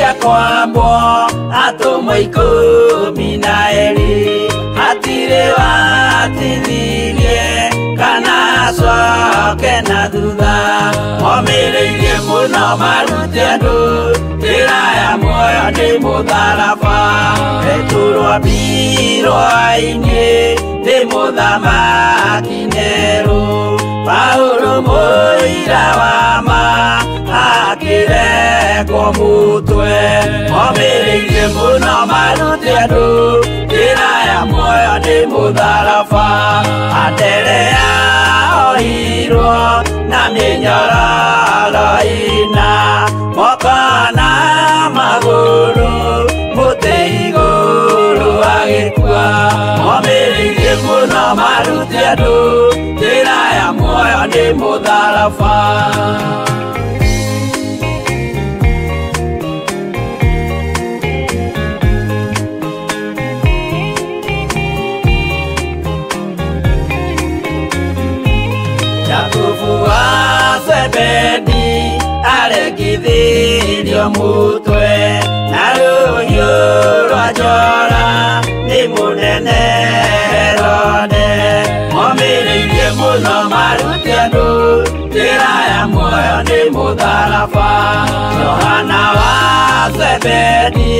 Arĩkia kwambwo atũmwo 12 hatirĩ watithirie kana acoke na thutha. Momĩrĩirie mũno marute andũ njĩra ya muoyo nĩ mũtharaba. Petero ambirwo ainĩ nĩ mũthamaki Nero. Paulo mũira wa ma akĩrekwo mũtwe. Momĩrĩirie mũno marute andũ njĩra ya muoyo nĩ mũtharaba. Anderea ohirwo na mĩnyororo ĩna moko na magũrũ mũtĩ igũrũ agĩkua. Momĩrĩirie mũno marute andũ njĩra ya muoyo nĩ mũtharaba. Jakubu wa Zebedi arekithirio mũtwe na rũhiũ rwa njora nĩ mũnene Herode. Momĩrĩirie mũno marute andũ njĩra ya muoyo nĩ mũtharaba. Johana wa Zebedi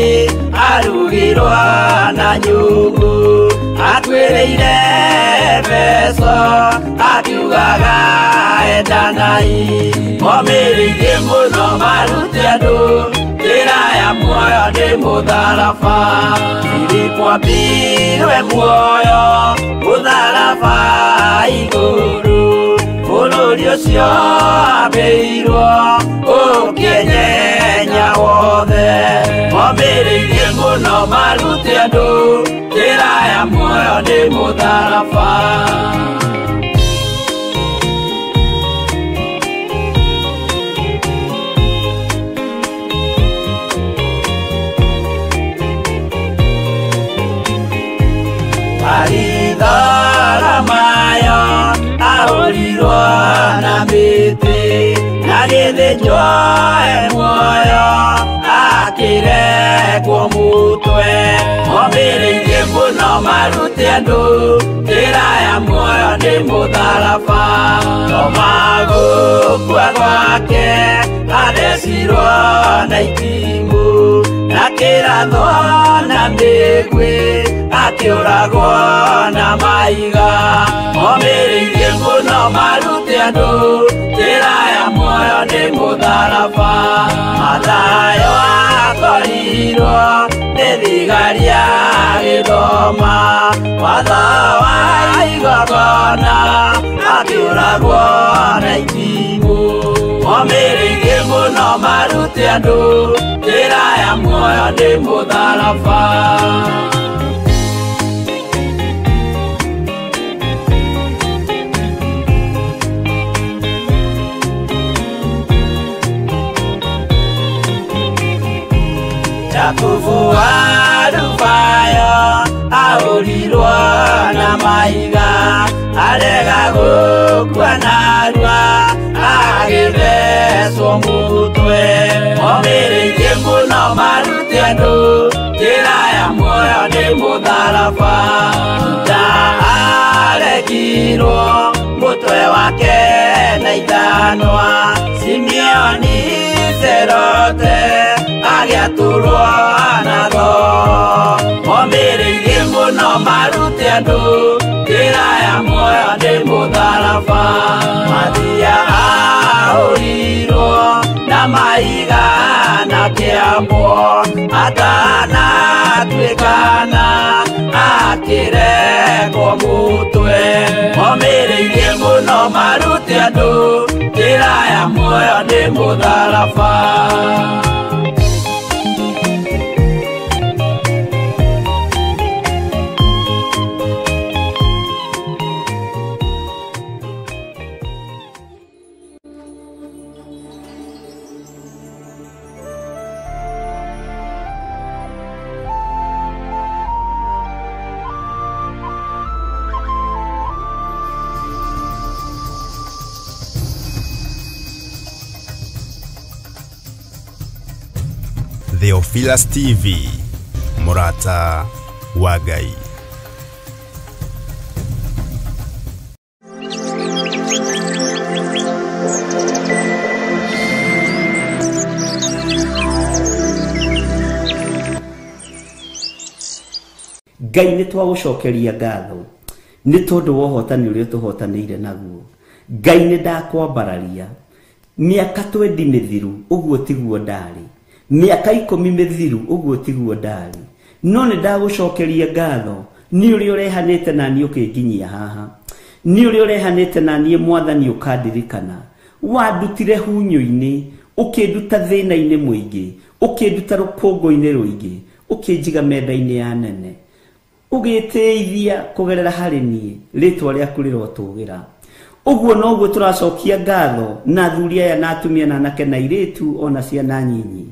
arugirwo na nyũngũ atuĩrĩire Efeso akiugaga endanai. Momĩrĩirie mũno marute andũ njĩra ya muoyo nĩ mũtharaba. Filipo ambirwe muoyo mũtharaba igũrũ bũrũri ũcio ambĩirwo ũkĩenyenya wothe. Momĩrĩirie mũno marute andũ njĩra ya muoyo nĩ mũtharaba. Baritholomayo ahũrirwo na mĩtĩ na gĩthĩnjwo e muoyo akĩrekwo mũtwe. Momĩrĩirie mũno marute andũ njĩra ya muoyo nĩ mũtharaba. Toma gũkua gwake athecirwo na itimũ na kĩrathwo na mĩguĩ akĩũragwo na mahiga. Momĩrĩirie mũno marute andũ njĩra ya muoyo nĩ mũtharaba. Mathayo akorirwo nĩ thigari agĩthoma watho wa igongona akĩũragwo na itimũ. Momĩrĩirie mũno marute andũ njĩra ya muoyo nĩ mũtharaba. Jakubu wa Alufayo ahũrirwo na mahiga arega gũkua narua agĩthecwo mũtwe. Momĩrĩirie mũno marute andũ njĩra ya muoyo nĩ mũtharaba. Juda arekirwo mũtwe wake na ithanwa. Simeoni Serote agĩatũrwo na thoo. Momĩrĩirie mũno marute andũ njĩra ya muoyo nĩ mũtharaba. Mathia ahũrirwo na mahiga na kĩambwo atanatuĩkana akĩrekwo mũtwe. Momĩrĩirie mũno marute andũ njĩra ya muoyo nĩ mũtharaba. Theophilus TV, mũrata wa Ngai. Ngai nĩ twagũcokeria ngatho nĩ tondũ wa ũhotani ũrĩa tũhotanĩire naguo. Ngai nĩ ndakwambararia mĩaka 20 mĩthiru ũguo tiguo ndarĩ, mĩaka 10 mĩthiru ũguo tiguo ndarĩ, no nĩ ndagũcokeria ngatho nĩ ũrĩa ũrehanĩte na niĩ ũkĩnginyia haha, nĩ ũrĩa ũrehanĩte na niĩ Mwathani ũkandirikana. Wandutire hunyũ-inĩ, ũkĩnduta thĩna-inĩ mũingĩ, ũkĩnduta rũkũngũ-inĩ rũingĩ, ũkĩnjiga metha-inĩ ya nene, ũgĩtĩithia kũgerera harĩ niĩ rĩtwa rĩaku rĩrotũgĩra. Ũguo noguo tũracokia ngatho na athuri aya na atumia na anake na airĩtu ona ciana nyinyi.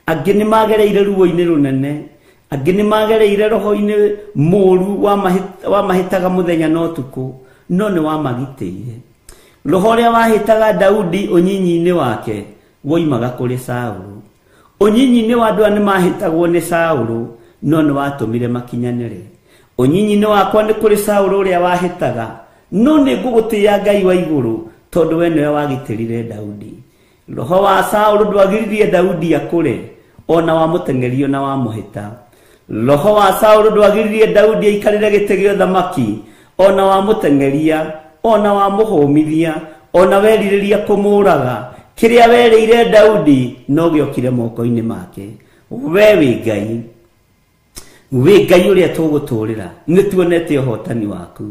Angĩ nĩ magereire ruo-inĩ rũnene, angĩ nĩ magereire roho-inĩ mũru wa mahĩtaga mũthenya na ũtukũ, no nĩ wamagitĩire. Roho ũrĩa wahĩtaga Daudi ũnyinyi-inĩ wake woimaga kũrĩ Saũlũ. Ũnyinyi-inĩ wa andũ aya nĩ mahĩtagwo nĩ Saũlũ, no nĩ watũmire makinyanĩre. Ũnyinyi-inĩ wakwa nĩ kũrĩ Saũlũ ũrĩa wahĩtaga, no nĩ ngũgũtĩĩa Ngai wa igũrũ tondũ we nĩwe wagitĩrire Daudi. Roho wa Saũlũ ndwagiririe Daudi akũre, ona wamũteng'erio na wamũhĩta. Roho wa Saũlũ ndwagiririe Daudi aikarĩre gĩtĩ gĩa ũthamaki, ona wamũteng'eria, ona wamũhũmithia, ona werirĩria kũmũraga. Kĩrĩa werĩire Daudi no gĩokire moko-inĩ make. We wĩ Ngai, wĩ Ngai ũrĩa tũgũtũrĩra, nĩ tuonete ũhotani waku.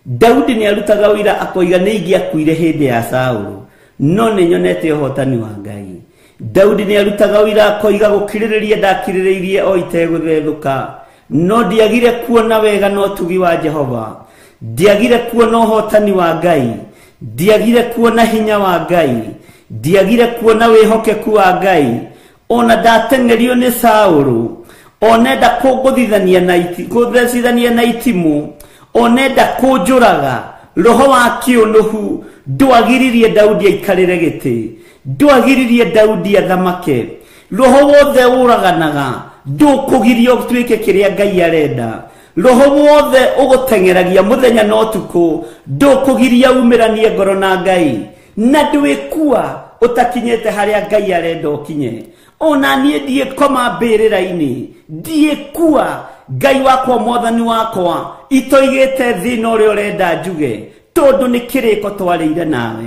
Daudi nĩ arutaga ũira akoiga nĩ ingĩakuire hĩndĩ ya Saũlũ, no nĩ nyonete ũhotani wa Ngai. Daudi nĩ arutaga ũira akoiga gũkirĩrĩria ndakirĩrĩirie o itegũthethũka, no ndiagire kuona wega na ũtugi wa Jehova, ndiagire kuona ũhotani wa Ngai, ndiagire kuona hinya wa Ngai, ndiagire kuona wĩhokeku wa Ngai. Ona ndateng'erio nĩ Saũlũ, onenda kũngũthithania na kũthecithania na itimũ, onenda kũnjũraga. Roho wa kĩũnũhu ndwagiririe Daudi aikarĩre gĩtĩ, ndwagiririe Daudi athamake. Roho wothe ũraganaga ndũkũgiria ũtuĩke kĩrĩa Ngai arenda. Roho wothe ũgũteng'eragia mũthenya na ũtukũ ndũkũgiria umĩranie ngoro na Ngai, na ndwĩkua ũtakinyĩte harĩa Ngai arenda ũkinye. Ona niĩ ndiĩkoma mbĩrĩra-inĩ, ndiĩkua. Ngai wakwa, Mwathani wakwa, itoigĩte thĩna ũrĩa ũrenda njuge, tondũ nĩ kĩrĩko twarĩire nawe.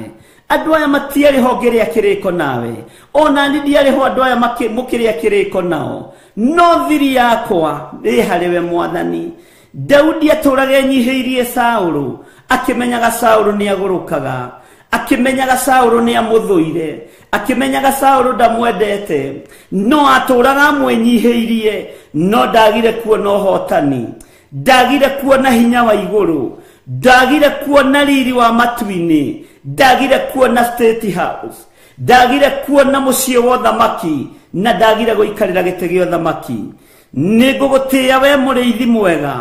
Andũ aya matiarĩ ho ngĩrĩa kĩrĩko nawe, ona niĩ ndiarĩ ho andũ aya mũkĩrĩa kĩrĩko nao, no thiri yakwa ĩ harĩ we Mwathani. Daudi atũraga enyihĩirie Saũlũ, akĩmenyaga Saũlũ nĩ agũrũkaga, akĩmenyaga Saũlũ nĩ amũthũire, akĩmenyaga Saũlũ ndamwendete, no atũraga amwĩnyihĩirie, no ndagire kuona ũhotani, ndagire kuona hinya wa igũrũ, ndagire kuona riri wa matu-inĩ, ndagire kuona State House, ndagire kuona mũciĩ wa ũthamaki, na ndagire gũikarĩra gĩtĩ gĩa ũthamaki. Nĩ ngũgũtĩĩa we mũrĩithi mwega,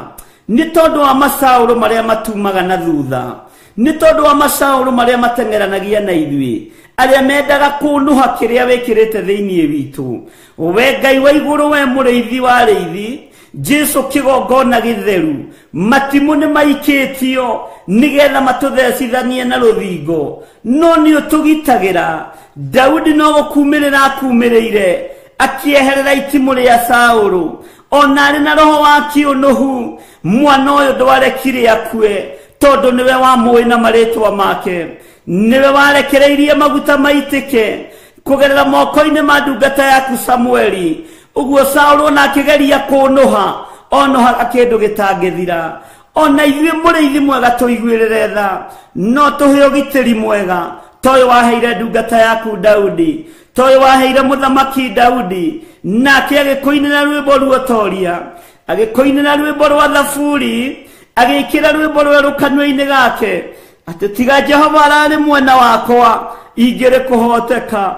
nĩ tondũ wa macaũrũ marĩa matumaga na thutha, nĩ tondũ wa macaũrũ marĩa mateng'eranagia na ithuĩ, arĩa mendaga kũnũha kĩrĩa wĩkĩrĩte thĩinĩ witũ. We Ngai wa igũrũ, we mũrĩithi wa arĩithi, Jesu kĩgongona gĩtheru, matimũ nĩ maikĩtio nĩgetha matũthecithanie na rũthingo, no nĩ ũtũgitagĩra. Daudi no gũkumĩrĩra akumĩrĩire, akĩeherera itimũ rĩa Saũlũ, ona arĩ na roho wa kĩũnũhu. Mwana ũyũ ndwarekire akue, tondũ nĩwe wamũĩ na marĩtwa make, nĩwe warekereirie maguta maitĩke kũgerera moko-inĩ ma ndungata yaku Samueli. Ũguo Saũlũ ona akĩgeria kũnũha, onohaga kĩndũ gĩtangĩthira. Ona ithuĩ mũrĩithi mwega tũiguĩrĩre tha, no tũhe ũgitĩri mwega ta ũyũ waheire ndungata yaku Daudi, ta ũyũ waheire mũthamaki Daudi, nake agĩkũinĩra rwĩmbo ruotoria, agĩkũinĩra rwĩmbo rwa thaburi, agĩkĩra rwĩmbo rwerũ kanua-inĩ gake, atĩ tiga Jehova ararĩ mwena wakwa ingĩrĩ kũhoteka.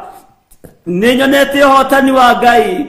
Nĩ nyonete ũhotani wa Ngai.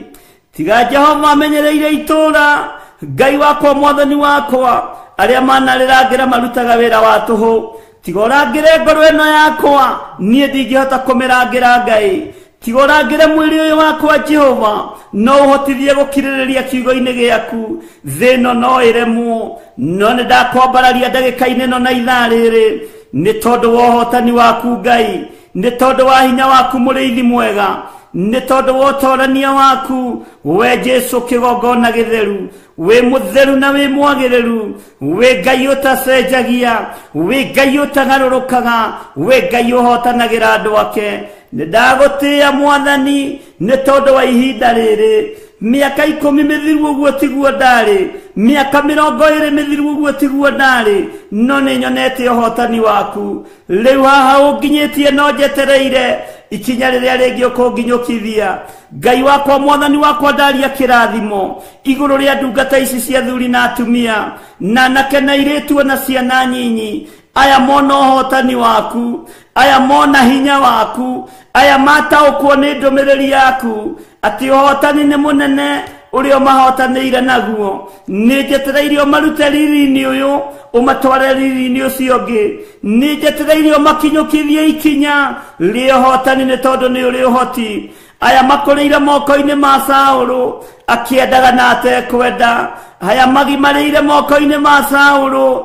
Tiga Jehova amenyereire itũũra, Ngai wakwa, Mwathani wakwa, arĩa manarĩrangĩra marutaga wĩra wa tũhũ. Tiga ũrangĩre ngoro ĩno yakwa, niĩ ndingĩhota kũmĩrangĩra Ngai. Tiga ũrangĩre mwĩrĩ ũyũ wakwa Jehova, no ũhotithie gũkirĩrĩria kiugo-inĩ gĩaku. Thĩ ĩno no ĩremwo, no nĩ ndakwambararia ndagĩka-inĩ ĩno na ithaa rĩrĩ, nĩ tondũ wa ũhotani waku Ngai, nĩ tondũ wa hinya waku mũrĩithi mwega, nĩ tondũ wa ũtorania waku we Jesu kĩgongona gĩtheru. Wĩ mũtheru na wĩ mwagĩrĩru, wĩ Ngai ũtacenjagia, wĩ Ngai ũtagarũrũkaga, wĩ Ngai ũhotanagĩra andũ ake. Nĩ ndagũtĩĩa Mwathani nĩ tondũ wa ihinda rĩrĩ. Mĩaka 10 mĩthiru ũguo tiguo ndarĩ, mĩaka 20 mĩthiru ũguo tiguo ndarĩ, no nĩ nyonete ũhotani waku. Rĩu haha ũnginyĩtie no njetereire ikinya rĩrĩa rĩngĩ ũkũnginyũkithia. Ngai wakwa, Mwathani wakwa, ndaria kĩrathimo igũrũ rĩa ndungata ici cia thuri na atumia, na anake na airĩtu na ciana nyinyi. Aya mona ũhotani waku, aya mona hinya waku, aya mataũkwo nĩ ndũmĩrĩri yaku atĩ ũhotani nĩ mũnene ũrĩa ũmahotanĩire naguo. Nĩ njetereire ũmarute riri-inĩ ũyũ ũmatware riri-inĩ ũcio ũngĩ. Nĩ njetereire ũmakinyũkithie ikinya rĩa ũhotani nĩ tondũ nĩ ũrĩ ũhoti. Aya makũrĩire moko-inĩ ma Saũlũ akĩendaga na atekwenda. Aya magimarĩire moko-inĩ ma Saũlũ,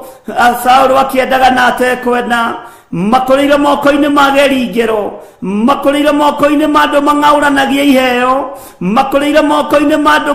Saũlũ akĩendaga na atekwenda. Makũrĩire moko-inĩ ma geringero, makũrĩire moko-inĩ ma andũ mang'aũranagia iheo, makũrĩire moko-inĩ ma andũ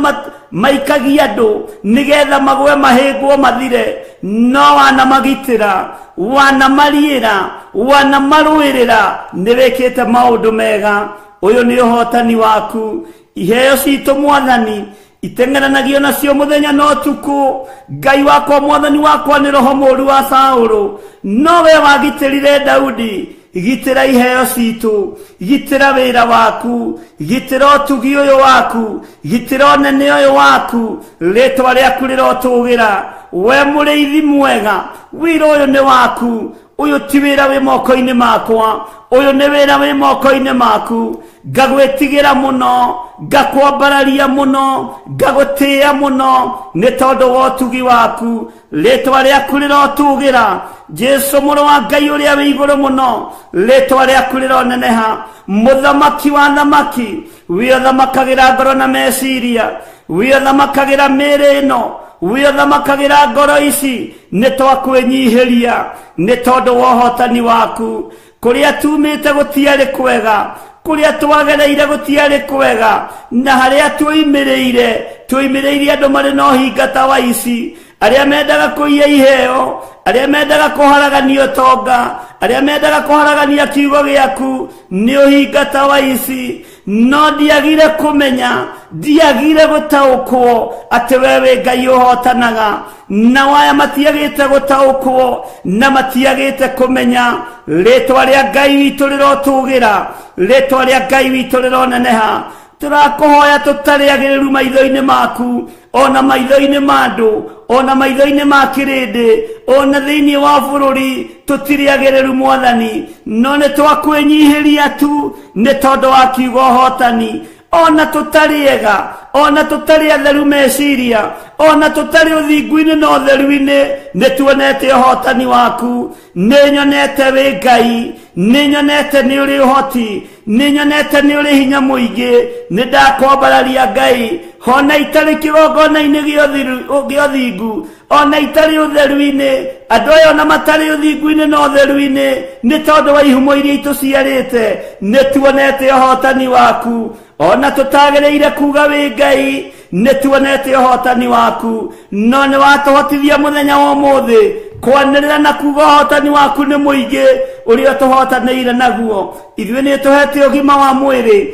maikagia andũ nĩgetha magwe mahĩngwo mathire. No wanamagitĩra, wanamariĩra, wanamarũĩrĩra, nĩ wĩkĩte maũndũ mega. Ũyũ nĩ ũhotani waku. Iheo citũ Mwathani iteng'eranagio nacio mũthenya na ũtukũ. Ngai wakwa, Mwathani wakwa, nĩ roho mũũru wa Saũlũ, no we wagitĩrire Daudi. Gitĩra iheo citũ, gitĩra wĩra waku, gitĩra ũtugi ũyũ waku, gitĩra ũnene ũyũ waku. Rĩtwa rĩaku rĩrotũgĩra. We mũrĩithi mwega, wĩra ũyũ nĩ waku. Ũyũ ti wĩra wĩ moko-inĩ makwa, ũyũ nĩ wĩra wĩ moko-inĩ maku. Ngagwĩtigĩra mũno, ngakwambararia mũno, ngagũtĩĩa mũno nĩ tondũ wa ũtugi waku. Rĩtwa rĩaku rĩrotũgĩra. Jesu mũrũ wa Ngai ũrĩa wĩ igũrũ mũno, rĩtwa rĩaku rĩroneneha. Mũthamaki wa thamaki, wĩ ũthamakagĩra ngoro na meciria, wĩ ũthamakagĩra mĩĩrĩ ĩno, wĩ ũthamakagĩra ngoro ici. Nĩ twakwĩnyihĩria nĩ tondũ wa ũhotani waku. Kũrĩa tumĩte gũtiarĩ kwega, kũrĩa twagereire gũtiarĩ kwega, na harĩa tuoimĩrĩire tuoimĩrĩire andũ marĩ na ũhinga ta wa ici, arĩa mendaga kũiya iheo, arĩa mendaga kũharagania ũtonga, arĩa mendaga kũharagania kiugo gĩaku, nĩ ũhinga ta wa ici. No ndiagire kũmenya, ndiagire gũtaũkwo atĩ we wĩ Ngai ũhotanaga. Na aya matiagĩte gũtaũkwo na matiagĩte kũmenya. Rĩtwa rĩa Ngai witũ rĩrotũgĩra, rĩtwa rĩa Ngai witũ rĩroneneha. Tũrakũhoya tũtarĩ agĩrĩru maitho-inĩ maku, ona maitho-inĩ ma andũ, ona maitho-inĩ ma kĩrĩndĩ, ona thĩinĩ wa bũrũri, tũtirĩ agĩrĩru Mwathani, no nĩ twakwĩnyihĩria tu nĩ tondũ wa kiugo ũhotani. Ona tũtarĩ ega, ona tũtarĩ atheru meciria, ona tũtarĩ ũthingu-inĩ na ũtheru-inĩ, nĩ tuonete ũhotani waku. Nĩ nyonete wĩ Ngai, nĩ nyonete nĩ ũrĩ ũhoti, nĩ nyonete nĩ ũrĩ hinya mũingĩ. Nĩ ndakwambararia Ngai, ona itarĩ kĩgongona-inĩ gĩa ũthingu, ona itarĩ ũtheru-inĩ, andũ aya ona matarĩ ũthingu-inĩ na ũtheru-inĩ, nĩ tondũ wa ihumo iria itũciarĩte, nĩ tuonete ũhotani waku. Ona tũtagĩrĩire kuga wĩ Ngai, nĩ tuonete ũhotani waku. No nĩ watũhotithia mũthenya wa ũmũthĩ kwanĩrĩra na kuga ũhotani waku nĩ mũingĩ ũrĩa ũtũhotanĩire naguo. Ithuĩ nĩ ũtũhete ũgima wa mwĩrĩ,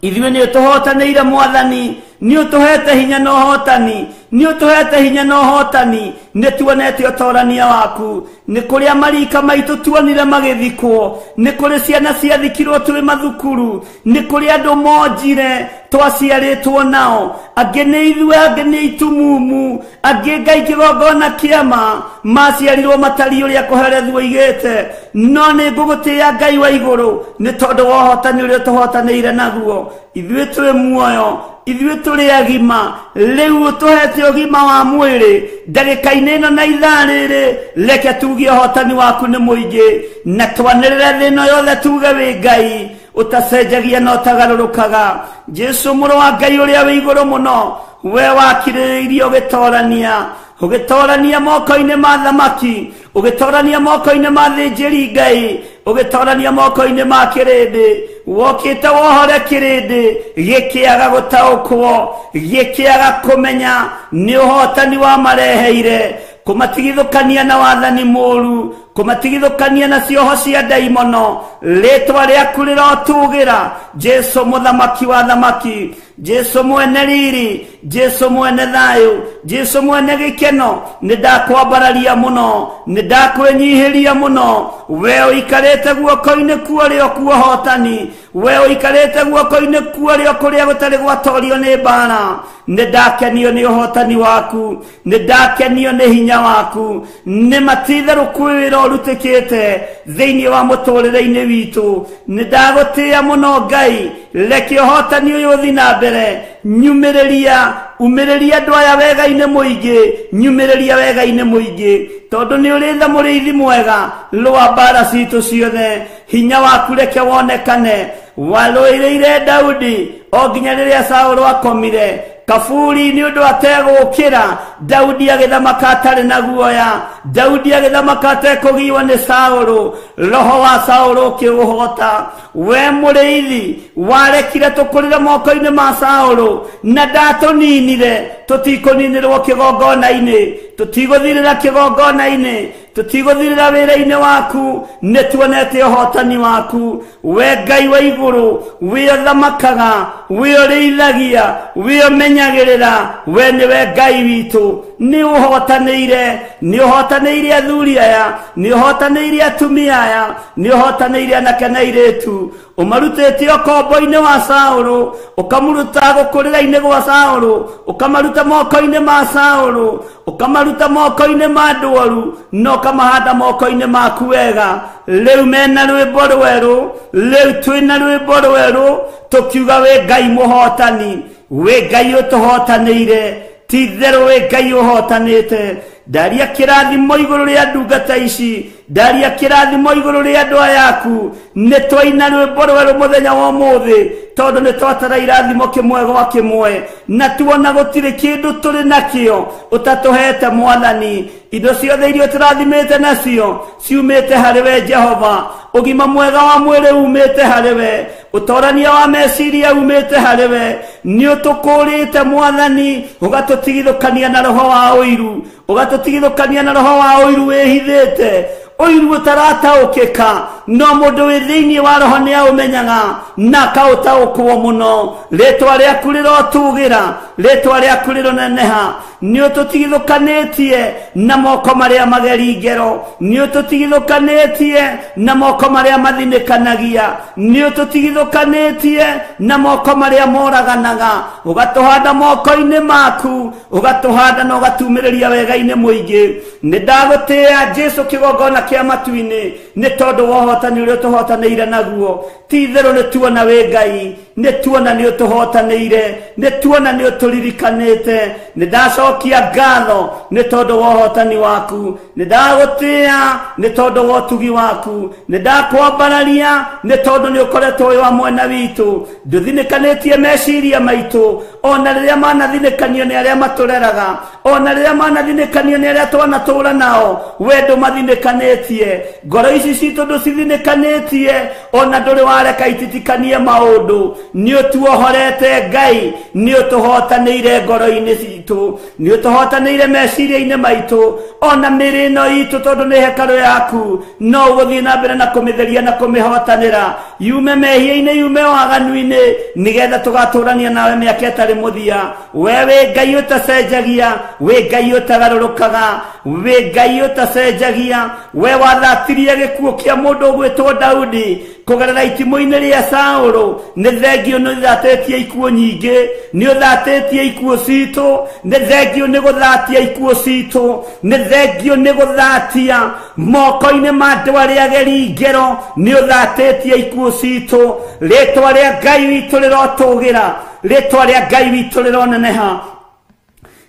ithuĩ nĩ ũtũhotanĩire Mwathani, nĩ ũtũhete hinya na ũhotani, nĩ ũtũhete hinya na ũhotani. Nĩ tuonete ũtorania waku. Nĩ kũrĩa marika maitũ tuonire magĩthikwo, nĩ kũrĩ ciana ciathikirwo twĩ mathukuru, nĩ kũrĩ andũ monjire twaciarĩtwo nao, angĩ nĩ ithuĩ, angĩ nĩ itumumu, angĩ Ngai kĩgongona kĩama maciarirwo matariĩ ũrĩa kũherethu oigĩte. No nĩ ngũgũtĩĩa Ngai wa igũrũ nĩ tondũ wa ũhotani ũrĩa ũtũhotanĩire naguo. Ithuĩ twĩ muoyo, ithuĩ tũrĩ agima, rĩu ũtũhete ũgima wa mwĩrĩ ndagĩka-inĩ ĩno na ithaa rĩrĩ. Reke tuge ũhotani waku nĩ mũingĩ, na twanĩrĩre thĩ ĩno yothe tuge wĩ Ngai. Ũtacenjagia na ũtagarũrũkaga. Jesu mũrũ wa Ngai ũrĩa wĩ igũrũ mũno, we wakirĩrĩirie ũgĩtorania, ũgĩtorania moko-inĩ ma thamaki, ũgĩtorania moko-inĩ ma thĩnjĩri Ngai, ũgĩtorania moko-inĩ ma kĩrĩndĩ. Wokĩte wohore kĩrĩndĩ gĩkĩaga gũtaũkwo, gĩkĩaga kũmenya nĩ ũhotani wamareheire, kũmatigithũkania na wathani mũru, kũmatigithũkania na cioho cia ndaimono. Rĩtwa rĩaku rĩrotũgĩra, Jesu mũthamaki wa thamaki, Jesu mwene riri, Jesu mwene thayũ, Jesu mwene gĩkeno. Nĩ ndakwambararia mũno, nĩ ndakwĩnyihĩria mũno. We ũikarĩte guoko-inĩ kuorĩo kuohotani, we ũikarĩte guoko-inĩ kuorĩo kũrĩa gũtarĩ gwatorio nĩ mbara. Nĩ ndakenio nĩ ũhotani waku, nĩ ndakenio nĩ hinya waku, nĩ matitherũ kwĩ wĩra ũrutĩkĩte thĩinĩ wa mũtũrĩre-inĩ witũ. Nĩ ndagũtĩĩa mũno Ngai, reke ũhotani ũyũ ũthiĩ na mbere. Nyumĩrĩria, umĩrĩria andũ aya wega-inĩ mũingĩ, nyumĩrĩria wega-inĩ mũingĩ, tondũ nĩ ũrĩ tha mũrĩithi mwega. Rũa mbara citũ ciothe, hinya waku reke wonekane. Warũĩrĩire Daudi o nginya rĩrĩa Saũlũ akomire kaburi nĩ ũndũ ategũkĩra. Daudi agĩthamaka atarĩ na guoya, Daudi agĩthamaka atekũgiwa nĩ Saũlũ. Roho wa Saũlũ ũkĩũhota. We mũrĩithi warekire tũkũrĩre moko-inĩ ma Saũlũ na ndatũninire. Tũtikũninĩrwo kĩgongona-inĩ, tũtigũthirĩra kĩgongona-inĩ, tũtigũthirĩra wĩra-inĩ waku. Nĩ tuonete ũhotani waku. We Ngai wa igũrũ, we ũthamakaga, we ũrĩithagia, we ũmenyagĩrĩra, we nĩwe Ngai witũ. Nĩ ũhotanĩire, nĩ ũhotanĩire athuri aya, nĩ ũhotanĩire atumia aya, nĩ ũhotanĩire anake na airĩtu. Ũmarutĩte ũkombo-inĩ wa Saũlũ, ũkamũruta gũkũrĩra-inĩ gwa Saũlũ, ũkamaruta moko-inĩ ma Saũlũ, ũkamaruta moko-inĩ ma ndwaru, na ũkamahanda moko-inĩ maku wega. Rĩu mena rwĩmbo rwerũ, rĩu twĩna rwĩmbo rwerũ, tũkiuga wĩ Ngai mũhotani, wĩ Ngai ũtũhotanĩire, ti itherũ wĩ Ngai ũhotanĩte. Ndaria kĩrathimo igũrũ rĩa ndungata ici, ndaria kĩrathimo igũrũ rĩa andũ aya aku. Nĩ twaina rwĩmbo rwerũ mũthenya wa ũmũthĩ, tondũ nĩ twatara irathimo kĩmwe gwa kĩmwe, na tuona gũtirĩ kĩndũ tũrĩ nakĩo ũtatũhete Mwathani. Indo ciothe iria ũtũrathimĩte nacio ciumĩte harĩ we Jehova. Ũgima mwega wa mwĩrĩ umĩte harĩ we, ũtorania wa meciria umĩte harĩ we. Nĩ ũtũkũrĩte Mwathani, ũgatũtigithũkania na roho wa ũiru, ũgatũtigithũkania na roho wa ũiru wĩhithĩte, ũiru ũtarataũkĩka. No mũndũ wĩ thĩinĩ wa roho nĩ aũmenyaga na akaũtaũkwo mũno. Rĩtwa rĩaku rĩrotũgĩra, rĩtwa rĩaku rĩroneneha. Nĩ ũtũtigithũkanĩtie na moko marĩa mageri ngero, nĩ ũtũtigithũkanĩtie na moko marĩa mathinĩkanagia, nĩ ũtũtigithũkanĩtie na moko marĩa moraganaga. Ũgatũhanda moko-inĩ maku, ũgatũhanda na ũgatumĩrĩria wega-inĩ mũingĩ. Nĩ ndagũtĩĩa Jesu kĩgongona kĩa matu-inĩ, nĩ tondũ wa ũhotani ũrĩa ũtũhotanĩire naguo. Ti itherũ nĩ tuona wĩ Ngai, nĩ tuona nĩ ũtũhotanĩire, nĩ tuona nĩ ũtũririkanĩte. Nĩ ndacokia ngatho nĩ tondũ wa ũhotani waku, nĩ ndagũtĩĩa nĩ tondũ wa ũtugi waku, nĩ ndakwambararia nĩ tondũ nĩ ũkoretwo wĩ wa mwena witũ. Ndũthinĩkanĩtie meciria maitũ, ona rĩrĩa manathinĩkanio nĩ arĩa matũreraga, ona rĩrĩa manathinĩkanio nĩ arĩa twanatũra nao, we ndũmathinĩkanĩtie. Ngoro ici citũ ndũcithinĩkanĩtie, ona ndũrĩ wareka ititikanie maũndũ. Nĩ ũtuohorete Ngai, nĩ ũtũhotanĩire ngoro-inĩ citũ, nĩ ũtũhotanĩire meciria-inĩ maitũ, ona mĩrĩ ĩno itũ, tondũ nĩ hekarũ yaku. No ũgũthiĩ na mbere na kũmĩtheria na kũmĩhotanĩra, yume mehia-inĩ, yume waganu-inĩ, nĩgetha tũgatũrania nawe mĩaka ĩtarĩ mũthia. We wĩ Ngai ũtacenjagia, wĩ Ngai ũtagarũrũkaga, wĩ Ngai ũtacenjagia. We wathatirie gĩkuũ kĩa mũndũ ũgwĩtwo Daudi kũgerera itimũ-inĩ rĩa Saũlũ. Nĩ thengio nĩ ũthatĩtie ikuũ nyingĩ, nĩ ũthatĩtie ikuũ citũ, nĩ thengio nĩ gũthatia ikuũ citũ, nĩ thengio nĩ gũthatia moko-inĩ ma andũ arĩa ageri ngero, nĩ ũthatĩtie ikuũ citũ. Rĩtwa rĩa Ngai witũ rĩrotũgĩra, rĩtwa rĩa Ngai witũ rĩroneneha,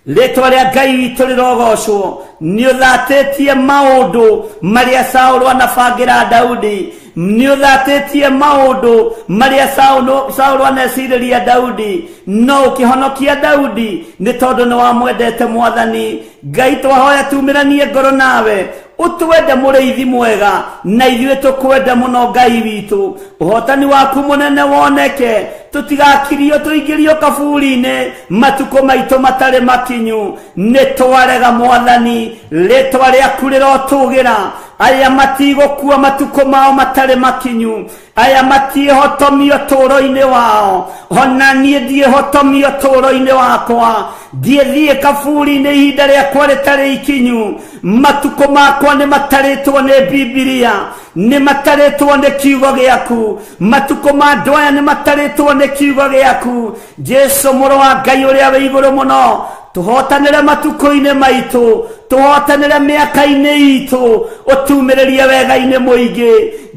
rĩtwa rĩa Ngai witũ rĩrogocwo. Nĩ ũthatĩtie maũndũ marĩa Saũlũ anabangĩra Daudi. Nĩ ũthatĩtie maũndũ marĩa Saũlũ anecirĩria Daudi, no ũkĩhonokia Daudi nĩ tondũ nĩ wamwendete Mwathani. Ngai twahoya tumĩranie ngoro nawe, ũtwende mũrĩithi mwega, na ithuĩ tũkwende mũno Ngai witũ. Ũhotani waku mũnene woneke, tũtigakirio tũingĩrio kaburi-inĩ matukũ maitũ matarĩ makinyu. Nĩ twarega Mwathani, rĩtwa rĩaku rĩrotũgĩra. Aya matigũkua matukũ mao matarĩ makinyu, aya matiĩhotomio tũũro-inĩ wao, ona niĩ ndiĩhotomio tũũro-inĩ wakwa. Ndiĩthiĩ kaburi-inĩ ihinda rĩakwa rĩtarĩ ikinyu. Matukũ makwa nĩ matarĩtwo nĩ Bibilia, nĩ matarĩtwo nĩ kiugo gĩaku. Matukũ ma andũ aya nĩ matarĩtwo nĩ kiugo gĩaku. Jesu mũrũ wa Ngai ũrĩa wĩ igũrũ mũno, tũhotanĩre matukũ-inĩ maitũ, tũhotanĩre mĩaka-inĩ itũ, ũtumĩrĩrie wega-inĩ mũingĩ.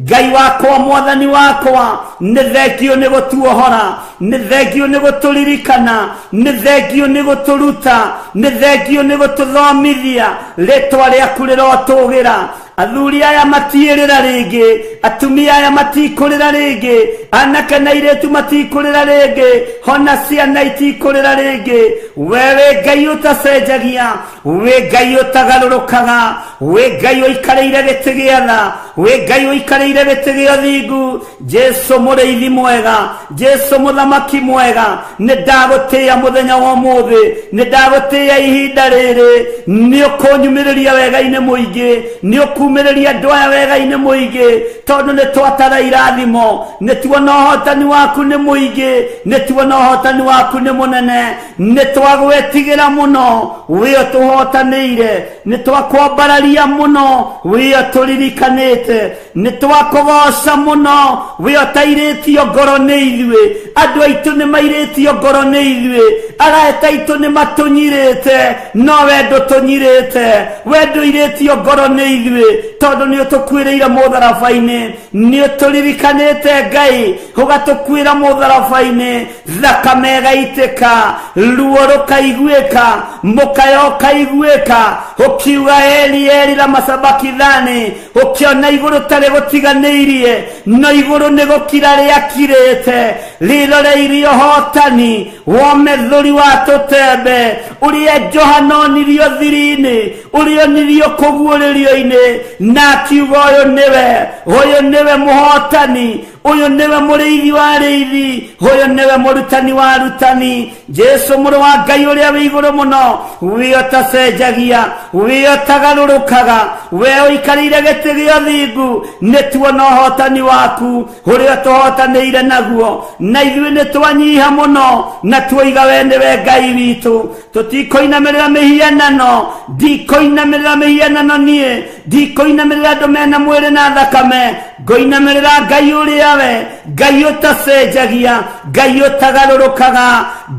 Ngai wakwa, Mwathani wakwa, nĩ thengio nĩ gũtuohora, nĩ thengio nĩ gũtũririkana, nĩ thengio nĩ gũtũruta, nĩ thengio nĩ gũtũthomithia. Rĩtwa rĩaku rĩrotũgĩra. Athuri aya matiĩrĩra rĩngĩ, atumia aya matikũrĩra rĩngĩ, anake na airĩtu matikũrĩra rĩngĩ, hona ciana itikũrĩra rĩngĩ. We wĩ Ngai ũtacenjagia, wĩ Ngai ũtagarũrũkaga, wĩ Ngai ũikarĩire gĩtĩ gĩa tha, wĩ Ngai ũikarĩire gĩtĩ gĩa ũthingu. Jesu mũrĩithi mwega, Jesu mũthamaki mwega, nĩ ndagũtĩĩa mũthenya wa ũmũthĩ, nĩ ndagũtĩĩa ihinda rĩrĩ. Nĩ ũkũnyumĩrĩria wega-inĩ mũingĩ, nĩ ũkumĩrĩria andũ aya wega-inĩ mũingĩ, tondũ nĩ twatara irathimo, nĩ tuona ũhotani waku nĩ mũingĩ, nĩ tuona ũhotani waku nĩ mũnene. Nĩ twagwĩtigĩra mũno, wĩ ũtũhotanĩire, nĩ twakwambararia mũno, wĩ ũtũririkanĩte, nĩ twakũgoca mũno, wĩ ũtairĩtio ngoro nĩ ithuĩ. Andũ aitũ nĩ mairĩtio ngoro nĩ ithuĩ, arata aitũ nĩ matũnyirĩte, no we ndũtũnyirĩte, we ndũirĩtio ngoro nĩ ithuĩ, tondũ nĩ ũtũkuĩrĩire mũtharaba-inĩ, nĩ ũtũririkanĩte Ngai, ũgatũkuĩra mũtharaba-inĩ. Thakame ĩgaitĩka, ruo rũkaiguĩka, mũkayo ũkaiguĩka, ũkiuga Eli Eli lama sabakithani, ũkĩona igũrũ tarĩ gũtiganĩirie, no igũrũ nĩ gũkira rĩakirĩte, rĩroreirie ũhotani womethũri wa tũtembe, ũrĩa Johana onirio thiri-inĩ, ũrĩa onirio kũguũrĩrio-inĩ, na akiuga ũyũ nĩwe, ũyũ nĩwe mũhotani, ũyũ nĩwe mũrĩithi wa arĩithi, ũyũ nĩwe mũrutani wa arutani. Jesu mũrũ wa Ngai ũrĩa wĩ igũrũ mũno, wĩ ũtacenjagia, wĩ ũtagarũrũkaga, we ũikarĩire gĩtĩ gĩa ũthingu, nĩ tuona ũhotani waku ũrĩa ũtũhotanĩire naguo, na ithuĩ nĩ twanyiha mũno, na tuoiga we nĩwe Ngai witũ. Tũtikũinamĩrĩra mĩhianano, ndikũinamĩrĩra mĩhianano niĩ, ndikũinamĩrĩra andũ mena mwĩrĩ na thakame, ngũinamĩrĩra Ngai ũrĩa we, Ngai ũtacenjagia, Ngai ũtagarũrũkaga,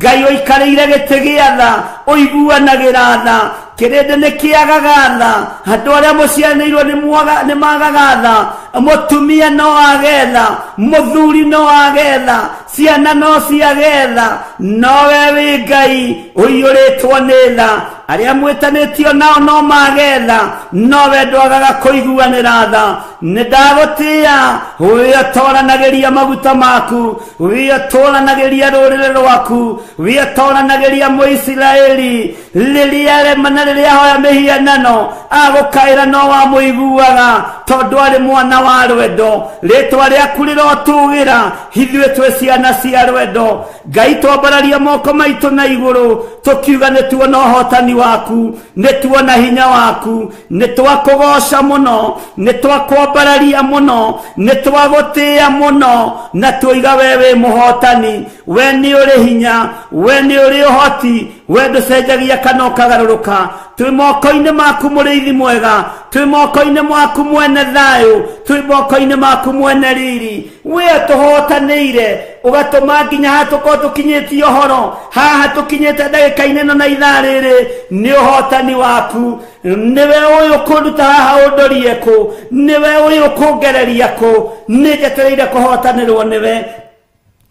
Ngai ũikarĩire gĩtĩ gĩa tha, ũiguanagĩra tha. Kĩrĩndĩ nĩ kĩagaga tha, andũ arĩa mũciaranĩirwo nĩ magaga tha, mũtumia no age tha, mũthuri no age tha, ciana no ciage tha, no we wĩ Ngai ũiyũrĩtwo nĩ tha. Arĩa mwĩtanĩtio nao no mage tha, no we ndwagaga kũiguanĩra tha. Nĩ ndagũtĩĩa, wĩ ũtoranagĩria maguta maku, wĩ ũtoranagĩria rũrĩrĩ rwaku, wĩ ũtoranagĩria Mũisiraeli. Rĩrĩa arema na rĩrĩa ahoya mĩhianano, agũkaĩra no wamũiguaga, tondũ arĩ mwana wa rwendo. Rĩtwa rĩaku rĩrotũgĩra, ithuĩ twĩ ciana cia rwendo. Ngai twambararia moko maitũ na igũrũ, tũkiuga nĩ tuona ũhotani waku, nĩ tuona hinya waku, nĩ twakũgoca mũno, nĩ twakwambararia mũno, nĩ twagũtĩĩa mũno, na tuoiga we wĩ mũhotani, we nĩ ũrĩ hinya, we nĩ ũrĩ ũhoti, we ndũcenjagia kana ũkagarũrũka. Twĩ moko-inĩ maku mũrĩithi mwega, twĩ moko-inĩ maku mwene thayũ, twĩ moko-inĩ maku mwene riri. We ũtũhotanĩire, ũgatũma nginya haha tũkorwo tũkinyĩtie ũhoro, haha tũkinyĩte ndagĩka-inĩ ĩno na ithaa rĩrĩ, nĩ ũhotani waku. Nĩwe ũyũ ũkũnduta haha ũndorie kũ, nĩwe ũyũ ũkũngereria kũ, nĩ njetereire kũhotanĩrwo nĩwe,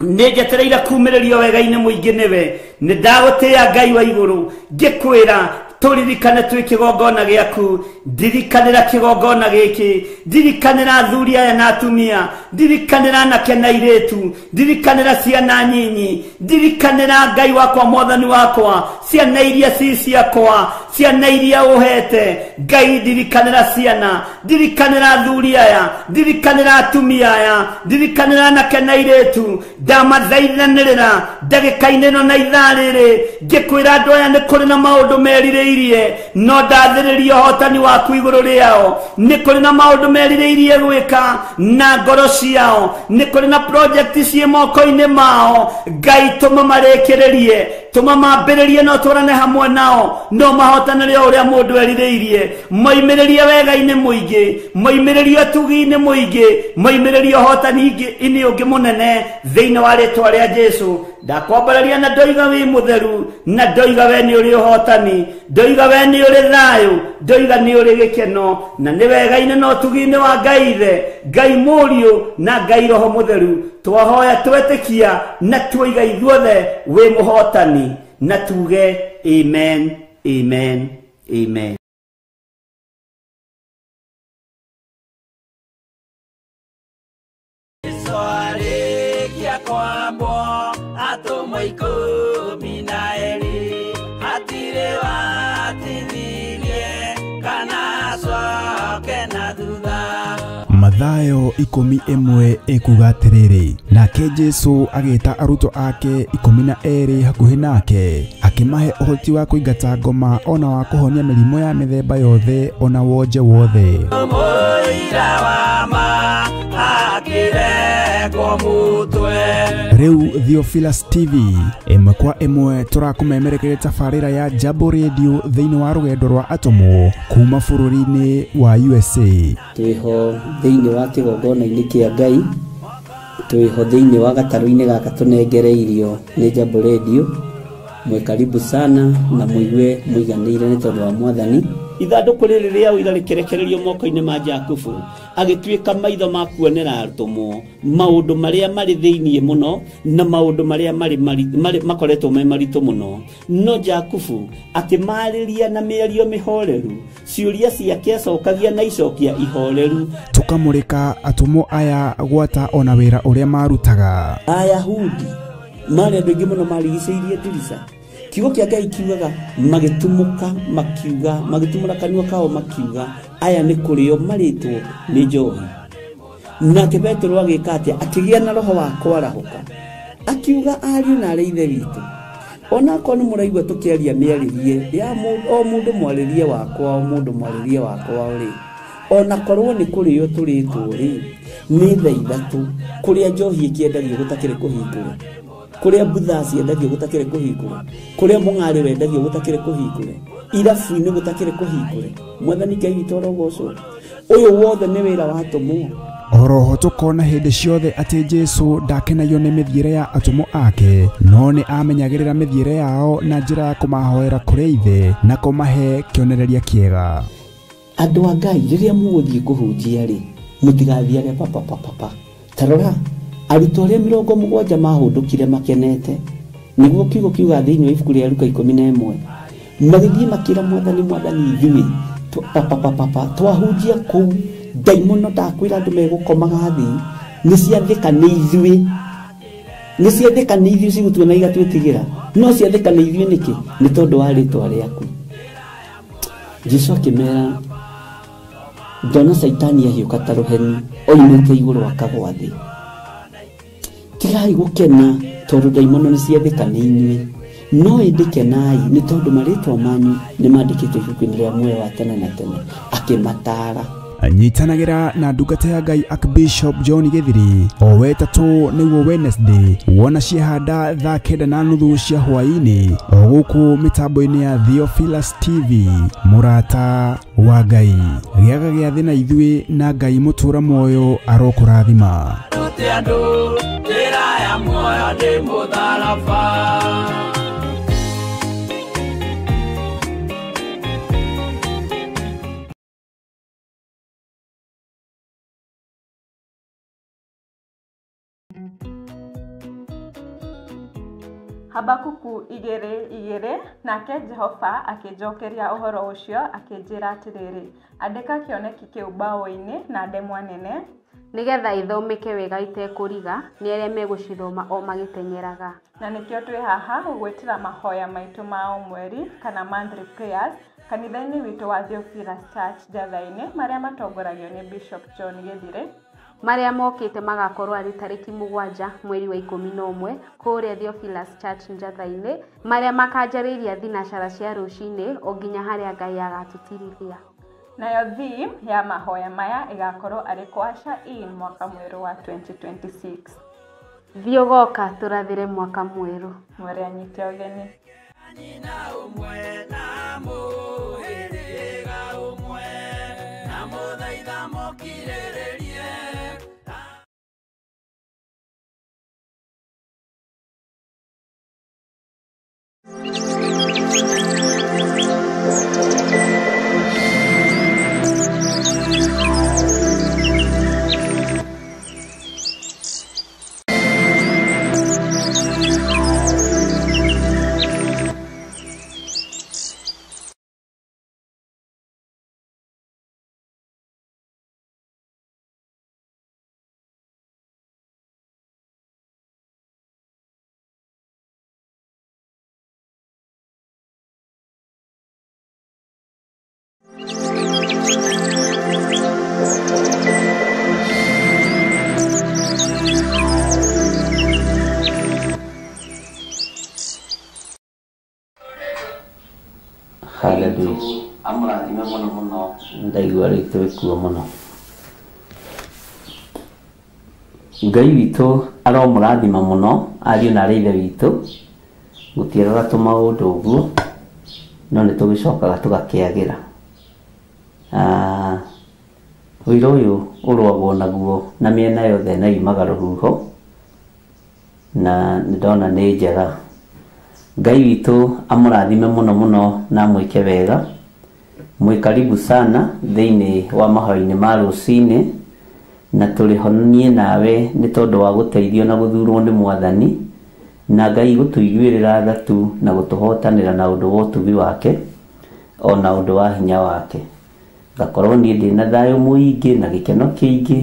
nĩ njetereire kumĩrĩrio wega-inĩ mũingĩ nĩwe. Nĩ ndagũtĩĩa Ngai wa igũrũ, ngĩkwĩra Tũririkane twĩ kĩgongona gĩaku. Ndirikanĩra kĩgongona gĩkĩ, ndirikanĩra athuri aya na atumia, ndirikanĩra anake na airĩtu, ndirikanĩra ciana nyinyi, ndirikanĩra Ngai wakwa mwathani wakwa, ciana iria ci ciakwa, ciana iria ũhete. Ngai ndirikanĩra ciana, ndirikanĩra athuri aya, ndirikanĩra atumia aya, ndirikanĩra anake na airĩtu. Ndamathaithanĩrĩra ndagĩka-inĩ ĩno na ithaa rĩrĩ, ngĩkwĩra andũ aya nĩ kũrĩ na maũndũ merirĩirie, no ndathĩrĩria ũhotani waku igũrũ rĩao. Nĩ kũrĩ na maũndũ merirĩirie gwĩka na ngoro ciao, nĩ kũrĩ na project ciĩ moko-inĩ mao. Ngai tũma marĩkĩrĩrie, tũma mambĩrĩrie no twarane hamwe nao, no mahotanĩre o ũrĩa mũndũ erirĩirie. Moimĩrĩrie wega-inĩ mũingĩ, moimĩrĩrie ũtugi-inĩ mũingĩ, moimĩrĩrie ũhotani-inĩ ũngĩ mũnene thĩinĩ wa rĩtwa rĩa Jesũ. Ndakwambararia na ndoiga wĩ mũtheru, na ndoiga we nĩ ũrĩ ũhotani, ndoiga we nĩ ũrĩ thayũ, ndoiga nĩ ũrĩ gĩkeno, na nĩ wega-inĩ na ũtugi-inĩ wa Ngai Ithe, Ngai Mũriũ na Ngai Roho Mũtheru. Twahoya twetĩkia na tuoiga ithuothe wĩ mũhotani, na tuge amen, amen, amen. Atũmwo ikũmi na erĩ hatirĩ watithirie kana acoke na thutha. Mathayo 11 ĩkuga atĩrĩrĩ, nake Jesũ agĩta arutwo ake 12 hakuhĩ nake, akĩmahe ũhoti wa kũingata ngoma ona wa kũhonia mĩrimũ ya mĩthemba yothe ona wonje wothe. Mũira wa ma akĩrengwo mũtwe. Rĩu Theophilus TV ĩmwe kwa ĩmwe tũrakũmemerekeria tabarĩra ya Jambo Radio thĩinĩ wa rũgendo rwa atũmwo kuma bũrũri-inĩ wa USA. Twĩho thĩinĩ wa kĩgongona-inĩ kĩa Ngai, twĩho thĩinĩ wa gatarũ-inĩ gaka tũnengereirio nĩ Jambo Radio. Mwĩ karibu sana na mũigue mũiganĩire nĩ tondũ wa mwathani. Ithandũkũ rĩrĩ rĩa ũira rĩkĩrekererio moko-inĩ ma Jakubu, agĩtuĩka maitho ma kuonera atũmwo maũndũ marĩa marĩ thĩinĩ mũno na maũndũ marĩa marĩ makoretwo me maritũ mũno. No Jakubu akĩmarĩria na mĩario mĩhoreru, ciũria ciake acokagia na icokia ihoreru. Tũkamũrĩka atũmwo aya gwata ona wĩra ũrĩa marutaga. Ayahudi marĩ andũ aingĩ mũno marigicĩirie ndirica. Kiugo kĩa Ngai kiugaga magĩtumũka makiuga, magĩtumũra kanua kao makiuga, aya nĩ kũrĩo marĩtwo nĩ njohi. Nake Petero agĩka atĩa? Akĩgĩa na roho wa kwarahũka, akiuga ariũ na arĩ ithe witũ, onakorwo nĩ mũraigua tũkĩaria mĩarĩrie ya o mũndũ mwarĩrie wakwa, o mũndũ mwarĩrie wakwa rĩ, onakorwo nĩ kũrĩo tũrĩtwo rĩ, nĩ thaa ithatũ kũrĩa njohi ĩkĩendagio gũtakĩrĩ kũhingũre, kũrĩa mbutha ciendagio gũtakĩrĩ kũhingũre, kũrĩa mũng'arĩ wendagio gũtakĩrĩ kũhingũre, irabu-inĩ gũtakĩrĩ kũhingũre. Mwathani Ngai witũ arogocwo. Ũyũ wothe nĩ wĩra wa atũmwo. Oroho tũkona hĩndĩ ciothe atĩ Jesũ ndakenagio nĩ mĩthiĩre ya atũmwo ake, no nĩ amenyagĩrĩra mĩthiĩre yao na njĩra ya kũmahoera kũrĩ Ithe na kũmahe kĩonereria kĩega. Andũ a Ngai, rĩrĩa mũgũthiĩ kũhunjia rĩ, mũtigathiage papapapapa. Ta rora, arutwo arĩa 70 mahũndũkire makenete, nĩguo kiugo kiuga thĩinĩ wa ibuku rĩa Luka 11, magĩthiĩ makĩra mwathani, mwathani ithuĩ papapapapa twahunjia kũu ndaimono ndakwĩra andũ megũkomaga thĩ, nĩ ciathĩka nĩ ithuĩ, nĩ ciathĩka nĩ ithuĩ cigũtuona igatwĩtigĩra, no ciathĩka nĩ ithuĩ nĩkĩ? Nĩ tondũ wa rĩtwa rĩaku. Jesũ akĩmera, ndona Caitani ahiũka ta rũheni oimĩte igũrũ akagwa thĩ. Tigai gũkena tondũ ndaimono nĩ ciathĩka nĩ inyuĩ, no ĩndĩ kenai nĩ tondũ marĩtwa manyu nĩ mandĩkĩtwo ibuku-inĩ rĩa muoyo wa tene na tene. Akĩmataara. Nyitanagĩra na ndungata ya Ngai Archbishop John Gĩthiri o wetatũ nĩguo Wednesday wona ciahanda thaa 9:30 cia hwaĩ-inĩ o gũkũ mĩtambo-inĩ ya Theophilus TV. Mũrata wa Ngai, gĩaga gĩathĩ na ithuĩ na Ngai mũtũra muoyo arokũrathima. Andũ njĩra ya muoyo nĩ mũtharaba. Habakuku 2:2. Nake Jehova akĩnjokeria ũhoro ũcio akĩnjĩra atĩrĩrĩ, andĩka kĩoneki kĩu mbaũ-inĩ na ndemwa nene, nĩgetha ithomeke wega itekũriga nĩ arĩa megũcithoma o magĩteng'eraga. Na nĩkĩo twĩ haha gũgwĩtĩra mahoya maitũ ma o mweri kana monthly prayers kanitha-inĩ witũ wa Theophilus Church Njatha-inĩ, marĩa matongoragio nĩ Bishop John Gĩthire. Marĩa mokĩte magakorwo arĩ tarĩki 7 mweri wa 11 kũrĩa Theophilus Church Njatha-inĩ, marĩa makanjarĩria thinacara cia rũcinĩ o nginya harĩa Ngai agatũtirithia. Nayo theme ya mahoya maya ĩgakorwo arĩ Kwasha in mwaka mwerũ wa 2026. Thiĩ ũgoka tũrathĩre mwaka mwerũ. Mwere anyite ũgeni. Nyina ũmwe na mũhĩrĩga ũmwe na mũthaitha mũkirĩrĩrie. Hallelujah. Amũrathime mũno mũno. Ndaigua rĩu twĩkuo mũno. Ngai witũ aromũrathima mũno ariũ na arĩ ithe witũ, gũtieraga tũmaũndũ ũguo, no nĩ tũgĩcokaga tũgakĩagĩra. Wĩra ũyũ ũrũagwo naguo na mĩena yothe na yumaga rũhuho, na nĩ ndona nĩ njega. Ngai witũ amũrathime mũno mũno na amwĩke wega. Mwĩ karibu sana thĩinĩ wa mahoya-inĩ ma rũcinĩ, na tũrĩhonie nawe nĩ tondũ wa gũteithio na gũthurwo nĩ Mwathani, na Ngai gũtũiguĩrĩra tha tu na gũtũhotanĩra na ũndũ wa ũtugi wake ona ũndũ wa hinya wake. Ngakorwo niĩ ndĩna thayũ mũingĩ na gĩkeno kĩingĩ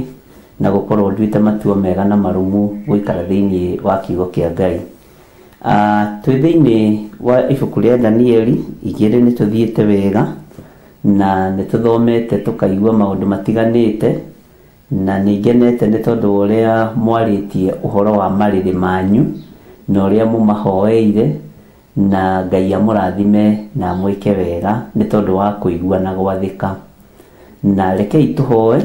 na gũkorwo nduĩte matua mega na marũmu gũikara thĩinĩ wa kiugo kĩa Ngai. Twĩ thĩinĩ wa ibuku rĩa Danieli 2 nĩ tũthiĩte wega na nĩ tũthomete tũkaigua maũndũ matiganĩte, na nĩ ngenete nĩ tondũ wa ũrĩa mwarĩtie ũhoro wa marĩrĩ manyu na ũrĩa mũmahoeire, na Ngai amũrathime na amwĩke wega nĩ tondũ wa kũigua na gwathĩka. Na rekei tũhoe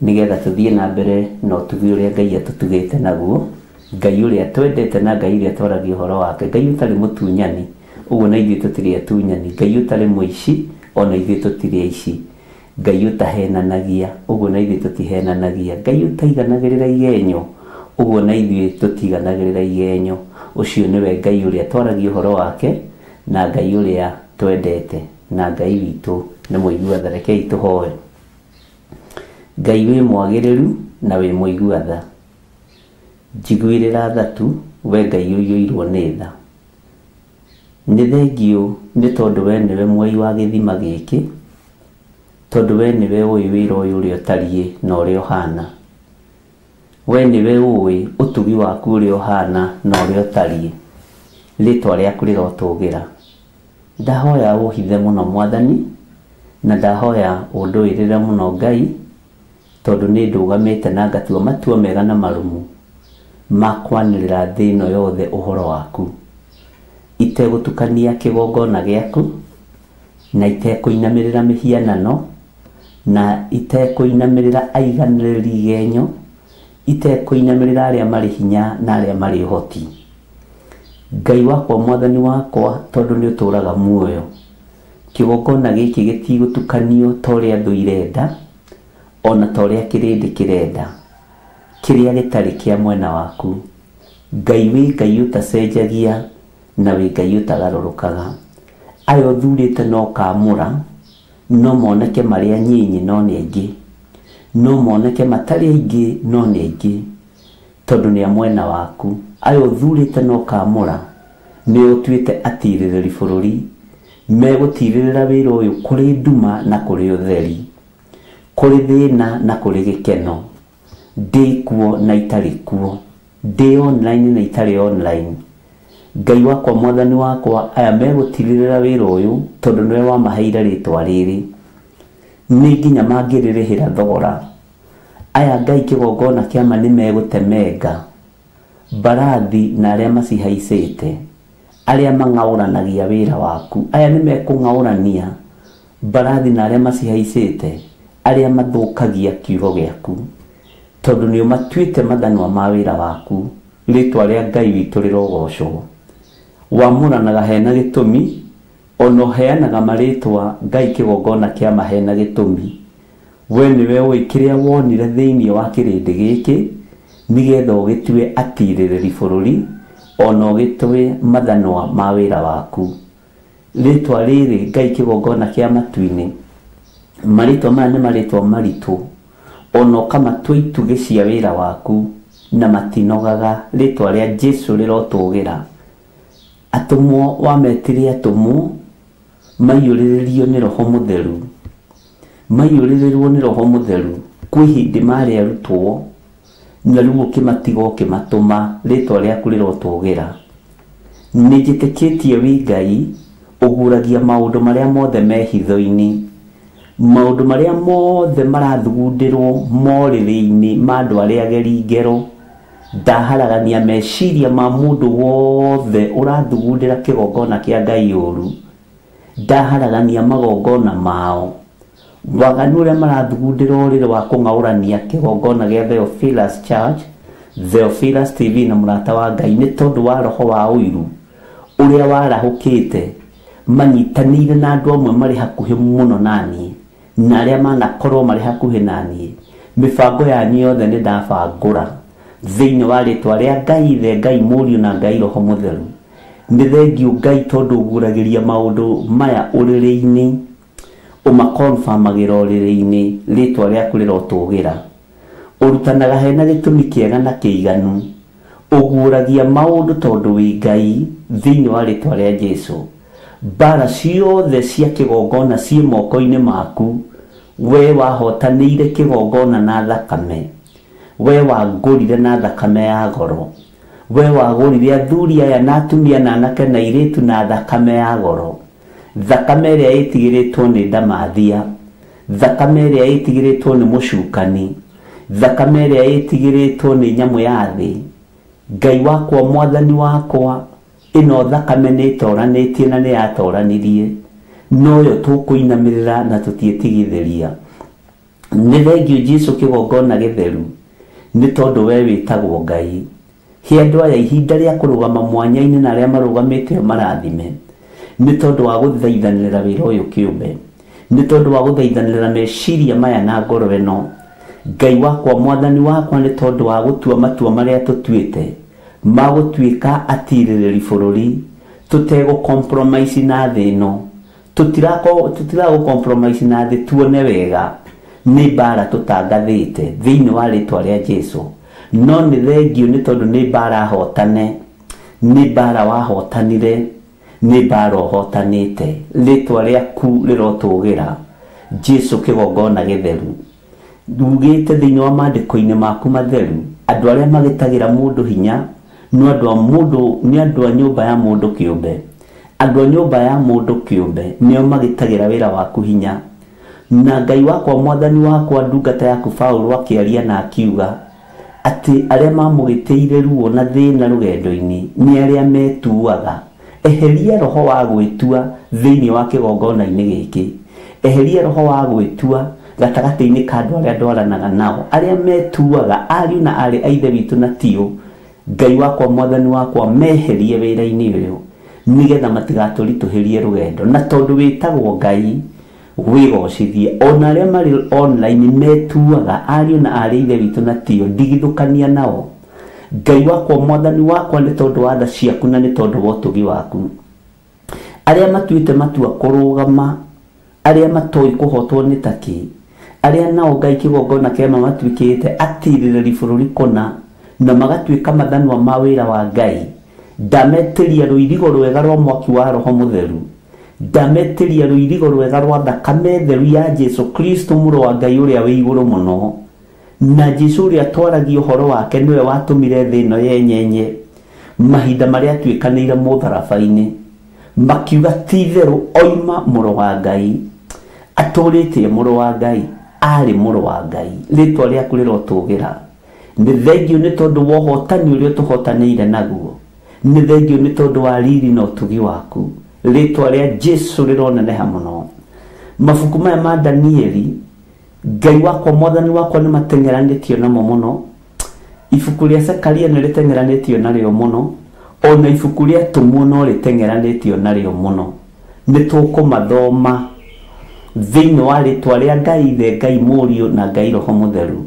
nĩgetha tũthiĩ na mbere na ũtugi ũrĩa Ngai atũtugĩte naguo, Ngai ũrĩa twendete na Ngai ũrĩa twaragia ũhoro wake, Ngai ũtarĩ mũtunyani, ũguo na ithuĩ tũtirĩ atunyani, Ngai ũtarĩ mũici, ona ithuĩ tũtirĩ aici, Ngai ũtahenanagia, ũguo na ithuĩ tũtihenanagia, Ngai ũtaiganagĩrĩra igenyo, ũguo na ithuĩ tũtiganagĩrĩra igenyo. Ũcio nĩwe Ngai ũrĩa twaragia ũhoro wake na Ngai ũrĩa twendete na Ngai witũ nĩ mũigua tha. Rekei tũhoe. Ngai wĩ mwagĩrĩru na wĩ mũigua tha, njiguĩrĩra tha tu, we Ngai ũiyũirwo nĩ tha. Nĩ thengio nĩ tondũ we nĩwe mwai wa gĩthima gĩkĩ, tondũ we nĩwe ũĩ wĩra ũyũ ũrĩa ũtariĩ na ũrĩa ũhana. We nĩwe ũĩ ũtugi waku ũrĩa ũhana na ũrĩa ũtariĩ. Rĩtwa rĩaku rĩrotũgĩra. Ndahoya ũhithe mũno Mwathani, na ndahoya ũndũĩrĩre mũno Ngai, tondũ nĩ ndũgamĩte na ngatua matua mega na marũmu ma kwanĩrĩra thĩ ĩno yothe ũhoro waku, itegũtukania kĩgongona gĩaku, na itekũinamĩrĩra mĩhianano, na itekũinamĩrĩra aiganĩrĩri igenyo, itekũinamĩrĩra arĩa marĩ hinya na arĩa marĩ ũhoti. Ngai wakwa, Mwathani wakwa, tondũ nĩ ũtũũraga muoyo, kĩgongona gĩkĩ gĩtigũtukanio ta ũrĩa thũ irenda, ona ta ũrĩa kĩrĩndĩ kĩrenda, kĩrĩa gĩtarĩ kĩa mwena waku. Ngai wĩ Ngai ũtacenjagia na wĩ Ngai ũtagarũrũkaga. Aya ũthurĩte no ũkamũra, no moneke marĩ anyinyi no nĩ aingĩ, no moneke matarĩ aingĩ no nĩ aingĩ, tondũ nĩ a mwena waku. Aya ũthurĩte no ũkamũra, Nĩ ũtuĩte atirĩrĩri bũrũri megũtirĩrĩra wĩra ũyũ kũrĩ nduma na kũrĩ ũtheri, kũrĩ thĩna na kũrĩ gĩkeno, ndĩ kuo na itarĩ kuo, ndĩ online na itarĩ online. Ngai wakwa mwathani wakwa, aya megũtirĩrĩra wĩra ũyũ tondũ nĩwe wamaheire rĩtwa rĩrĩ, nĩ nginya mangĩrĩrĩhĩra thogora. Aya Ngai kĩgongona kĩama nĩ megũtemenga mbarathi na arĩa macihaicĩte, arĩa mang'aũranagia wĩra waku. Aya nĩ mekũng'aũrania mbarathi na arĩa macihaicĩte, arĩa mathũkagia kiugo gĩaku, tondũ nĩ ũmatuĩte mathanwa ma wĩra waku. Rĩtwa rĩa Ngai witũ rĩrogocwo. Wamũranaga hena gĩtũmi, ona ũheanaga marĩtwa Ngai kĩgongona kĩama hena gĩtũmi. We nĩwe ũĩ kĩrĩa wonire thĩinĩ wa kĩrĩndĩ gĩkĩ, nĩgetha ũgĩtue atirĩrĩri bũrũri, ona ũgĩtue mathanwa ma wĩra waku. Rĩtwa rĩrĩ Ngai kĩgongona kĩa matu-inĩ, marĩtwa maya nĩ marĩtwa maritũ, ona ũkamatua itugĩ cia wĩra waku na matinogaga. Rĩtwa rĩa Jesu rĩrotũgĩra. Atũmwo wametire atũmwo maiyũrĩrĩrio nĩ Roho Mũtheru, maiyũrĩrĩrwo nĩ Roho Mũtheru. Kwĩ hĩndĩ marĩ arutwo na rĩu ũkĩmatiga ũkĩmatũma. Rĩtwa rĩaku rĩrotũgĩra. Nĩ njĩtĩkĩtie wĩ Ngai ũguũragia maũndũ marĩa mothe me hitho-inĩ, maũndũ marĩa mothe marathugundĩrwo morĩrĩ-inĩ ma andũ arĩa ageri ngero. Ndaharagania meciria ma mũndũ wothe ũrathugundĩra kĩgongona kĩa Ngai ũru. Ndaharagania magongona mao, waganu ũrĩa marathugundĩra ũrĩrĩ wa kũng'aũrania kĩgongona gĩa Theophilus Church, Theophilus TV na mũrata wa Ngai, nĩ tondũ wa roho wa ũiru ũrĩa warahũkĩte manyitanĩire na andũ amwe marĩ hakuhĩ mũno naniĩ na arĩa manakorwo marĩ hakuhĩ naniĩ. Mĩbango yanyu yothe nĩ ndabangũra thĩinĩ wa rĩtwa rĩa Ngai Ithe, Ngai Mũriũ na Ngai Roho Mũtheru. Nĩ thengiũ Ngai tondũ ũguũragĩria maũndũ maya ũrĩrĩ-inĩ, ũmakonfamagĩra ũrĩrĩ-inĩ. Rĩtwa rĩaku rĩrotũgĩra. Ũrutanaga hena gĩtũmi kĩega na kĩiganu, ũguũragia maũndũ tondũ wĩ Ngai thĩinĩ wa rĩtwa rĩa Jesu. Mbara ciothe cia kĩgongona ciĩ moko-inĩ maku. We wahotanĩire kĩgongona na thakame, we wangũrire na thakame ya goro, we wagũrire athuri aya na atumia na anake na airĩtu na thakame ya goro, thakame ĩrĩa ĩtigĩrĩtwo nĩ ndamathia, thakame ĩrĩa ĩtigĩrĩtwo nĩ mũcukani, thakame ĩrĩa ĩtigĩrĩtwo nĩ nyamũ ya thĩ. Ngai wakwa mwathani wakwa, ĩno thakame nĩ ĩtoranĩtie na nĩ yatoranirie, noyo tũkũinamĩrĩra na tũtiĩtigithĩria. Nĩ thengiũ Jesu kĩgongona gĩtheru, nĩ tondũ we wĩtagwo Ngai. He andũ aya ihinda rĩa kũrũgama mwanya-inĩ na arĩa marũgamĩte marathime, nĩ tondũ wa gũthaithanĩrĩra wĩra ũyũ kĩũmbe, nĩ tondũ wa gũthaithanĩrĩra meciria maya na ngoro ĩno. Ngai wakwa mwathani wakwa, nĩ tondũ wa gũtua matua marĩa tũtuĩte ma gũtuĩka atirĩrĩri bũrũri, tũtegũ compromise na thĩ ĩno, tũtiragũ compromise na thĩ, tuone wega nĩ mbara tũtangathĩte thĩinĩ wa rĩtwa rĩa Jesu. No nĩ thengiũ nĩ tondũ nĩ mbara hotane, nĩ mbara wahotanire, nĩ mbara ũhotanĩte. Rĩtwa rĩaku rĩrotũgĩra Jesu kĩgongona gĩtheru. Ugĩte thĩinĩ wa maandĩko-inĩ maku matheru, andũ arĩa magĩtagĩra mũndũ hinya nĩ andũ a mũndũ, nĩ andũ a nyũmba ya mũndũ kĩũmbe. Andũ a nyũmba ya mũndũ kĩũmbe nĩo magĩtagĩra wĩra waku hinya. Na Ngai wakwa mwathani wakwa, ndungata yaku Paũlũ akĩaria na akiuga atĩ arĩa mamũgĩtĩire ruo na thĩna rũgendo-inĩ nĩ arĩa metuaga. Eheria roho wa gwĩtua thĩinĩ wa kĩgongona-inĩ gĩkĩ, eheria roho wa gwĩtua gatagatĩ-inĩ ka andũ arĩa ndwaranaga nao, arĩa metuaga ariũ na aarĩ a Ithe witũ na tio. Ngai wakwa mwathani wakwa, meherie wĩra-inĩ ũyũ nĩgetha matigatũritũhĩrie rũgendo. Na tondũ wĩtagwo Ngai, wĩgocithie. Ona arĩa marĩ online metuaga ariũ na aarĩ a Ithe witũ na tio, ndigithũkania nao. Ngai wakwa mwathani wakwa, nĩ tondũ wa tha ciaku na nĩ tondũ wa ũtugi waku, arĩa matuĩte matua kũrũgama, arĩa matoĩ kũhotwo nĩ takĩ, arĩa nao Ngai kĩgongona kĩama matuĩkĩte atirĩrĩri bũrũri kũna na magatuĩka mathanwa ma wĩra wa Ngai, Ndametĩria rũirigo rwega rwa mwaki wa Roho Mũtheru. Ndametĩria rũirigo rwega rwa thakame theru ya Jesu Kristo mũrũ wa Ngai ũrĩa wĩ igũrũ mũno. Na Jesu ũrĩa twaragia ũhoro wake nĩwe watũmire thĩ ĩno yenyenye mahinda marĩa atuĩkanĩire mũtharaba-inĩ. Makiuga ti itherũ oima mũrũ wa Ngai, atũrĩte mũrũ wa Ngai, arĩ mũrũ wa Ngai. Rĩtwa rĩaku rĩrotũgĩra. Nĩ thengio nĩ tondũ wa ũhotani ũrĩa ũtũhotanĩire naguo. Nĩ thengio nĩ tondũ wa riri na ũtugi waku. Rĩtwa rĩa Jesu rĩroneneha mũno. Mabuku maya ma Danieli, Ngai wakwa mwathani wakwa nĩ mateng'eranĩtio namo mũno. Ibuku rĩa Zekaria nĩ rĩteng'eranĩtio narĩo mũno. Ona ibuku rĩa Tũmwo no rĩteng'eranĩtio narĩo mũno. Nĩ tũkũmathoma thĩinĩ wa rĩtwa rĩa Ngai Ithe, Ngai Mũriũ na Ngai Roho Mũtheru.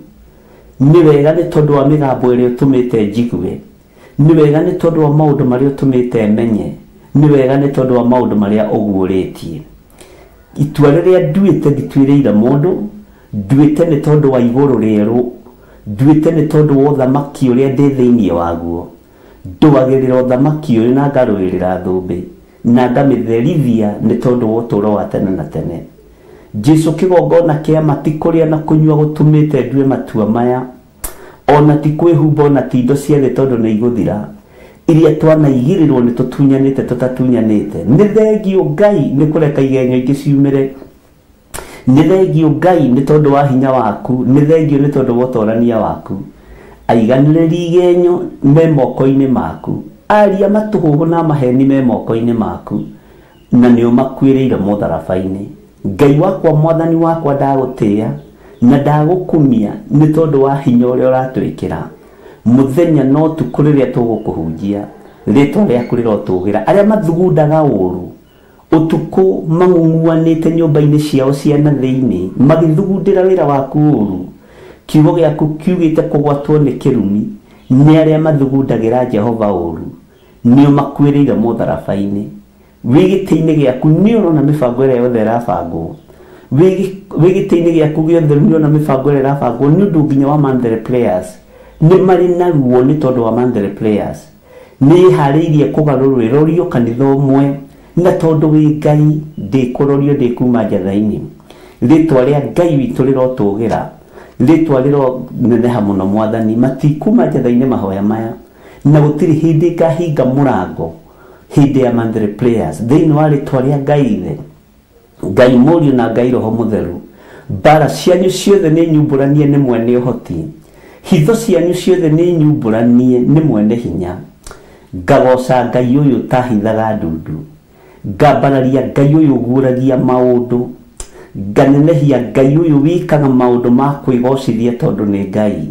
Nĩ wega nĩ tondũ wa mĩgambo ĩrĩa ũtũmĩte njigue. Nĩ wega nĩ tondũ wa maũndũ marĩa ũtũmĩte menye. Nĩ wega nĩ tondũ wa maũndũ marĩa ũguũrĩtie. Itua rĩrĩa nduĩte ndituĩrĩire mũndũ, nduĩte nĩ tondũ wa igũrũ rĩerũ, nduĩte nĩ tondũ wa ũthamaki ũrĩa ndĩ thĩinĩ waguo. Ndũagĩrĩra ũthamaki ũyũ na ngarũĩrĩra thũmbĩ na ngamĩtherithia nĩ tondũ wa ũtũũro wa tene na tene. Jesu kĩgongona kĩa ma ti kũrĩa na kũnyua gũtũmĩte ndue matua maya, ona ti kwĩhumba ona ti indo cia thĩ tondũ nĩ igũthira. Iria twanaigĩrĩrwo nĩ tũtunyanĩte tũtatunyanĩte. Nĩ thengio Ngai nĩ kũreka igenyo ingĩ ciumĩre. Nĩ thengio Ngai nĩ tondũ wa hinya waku. Nĩ thengio nĩ tondũ wa ũtorania waku. Aiganĩrĩri igenyo me moko-inĩ maku. Aria matũhũhũ na maheni me moko-inĩ maku. Na nĩ ũmakuĩrĩire mũtharaba-inĩ. Ngai wakwa mwathani wakwa ndagũtĩĩa na ndagũkumia nĩ tondũ wa hinya ũrĩa ũratwĩkĩra. Mũthenya no ũtukũ rĩrĩa tũgũkũhunjia, rĩtwa rĩaku rĩrotũgĩra. Arĩa mathugundaga ũũru ũtukũ mang'ung'uanĩte nyũmba-inĩ ciao cia na thĩinĩ magĩthugundĩra wĩra waku ũũru. Kiugo gĩaku kiugĩte kũgwatwo nĩ kĩrumi nĩ arĩa mathugundagĩra Jehova ũũru, nĩo makuĩrĩire mũtharaba-inĩ. Wĩ gĩtĩ-inĩ gĩaku nĩ ũrona mĩbango ĩrĩa yothe ĩrabangwo. Wĩ gĩtĩ-inĩ gĩaku gĩothe nĩ ũrona mĩbango ĩrĩa ĩrabangwo nĩ ũndũ nginya wa Monthly Prayers. Nĩ marĩ na ruo nĩ tondũ wa Monthly Prayers. Nĩ ĩharĩirie kũgarũrĩrwo kanitha ũmwe na tondũ wĩ Ngai ndĩkũrorio ndĩkuma njatha-inĩ. Rĩtwa rĩa Ngai witũ rĩrotũgĩra. Rĩtwa rĩroneneha mũno mwathani. Matikuma njatha-inĩ mahoya maya na gũtirĩ hĩndĩ ngahinga mũrango hĩndĩ ya Monthly Prayers. Thĩinĩ wa rĩtwa rĩa Ngai Ithe, Ngai Mũriũ na Ngai Roho Mũtheru, mbara cianyu ciothe nĩ nyumbũranie nĩ mwene ũhoti. Hitho cianyu ciothe nĩ nyumbũranie nĩ mwene hinya. Ngagoca Ngai ũyũ ũtahithaga ndundu. Ngambararia Ngai ũyũ ũguũragia maũndũ. Nganenehia Ngai ũyũ wĩkaga maũndũ ma kwĩgocithia tondũ nĩ Ngai.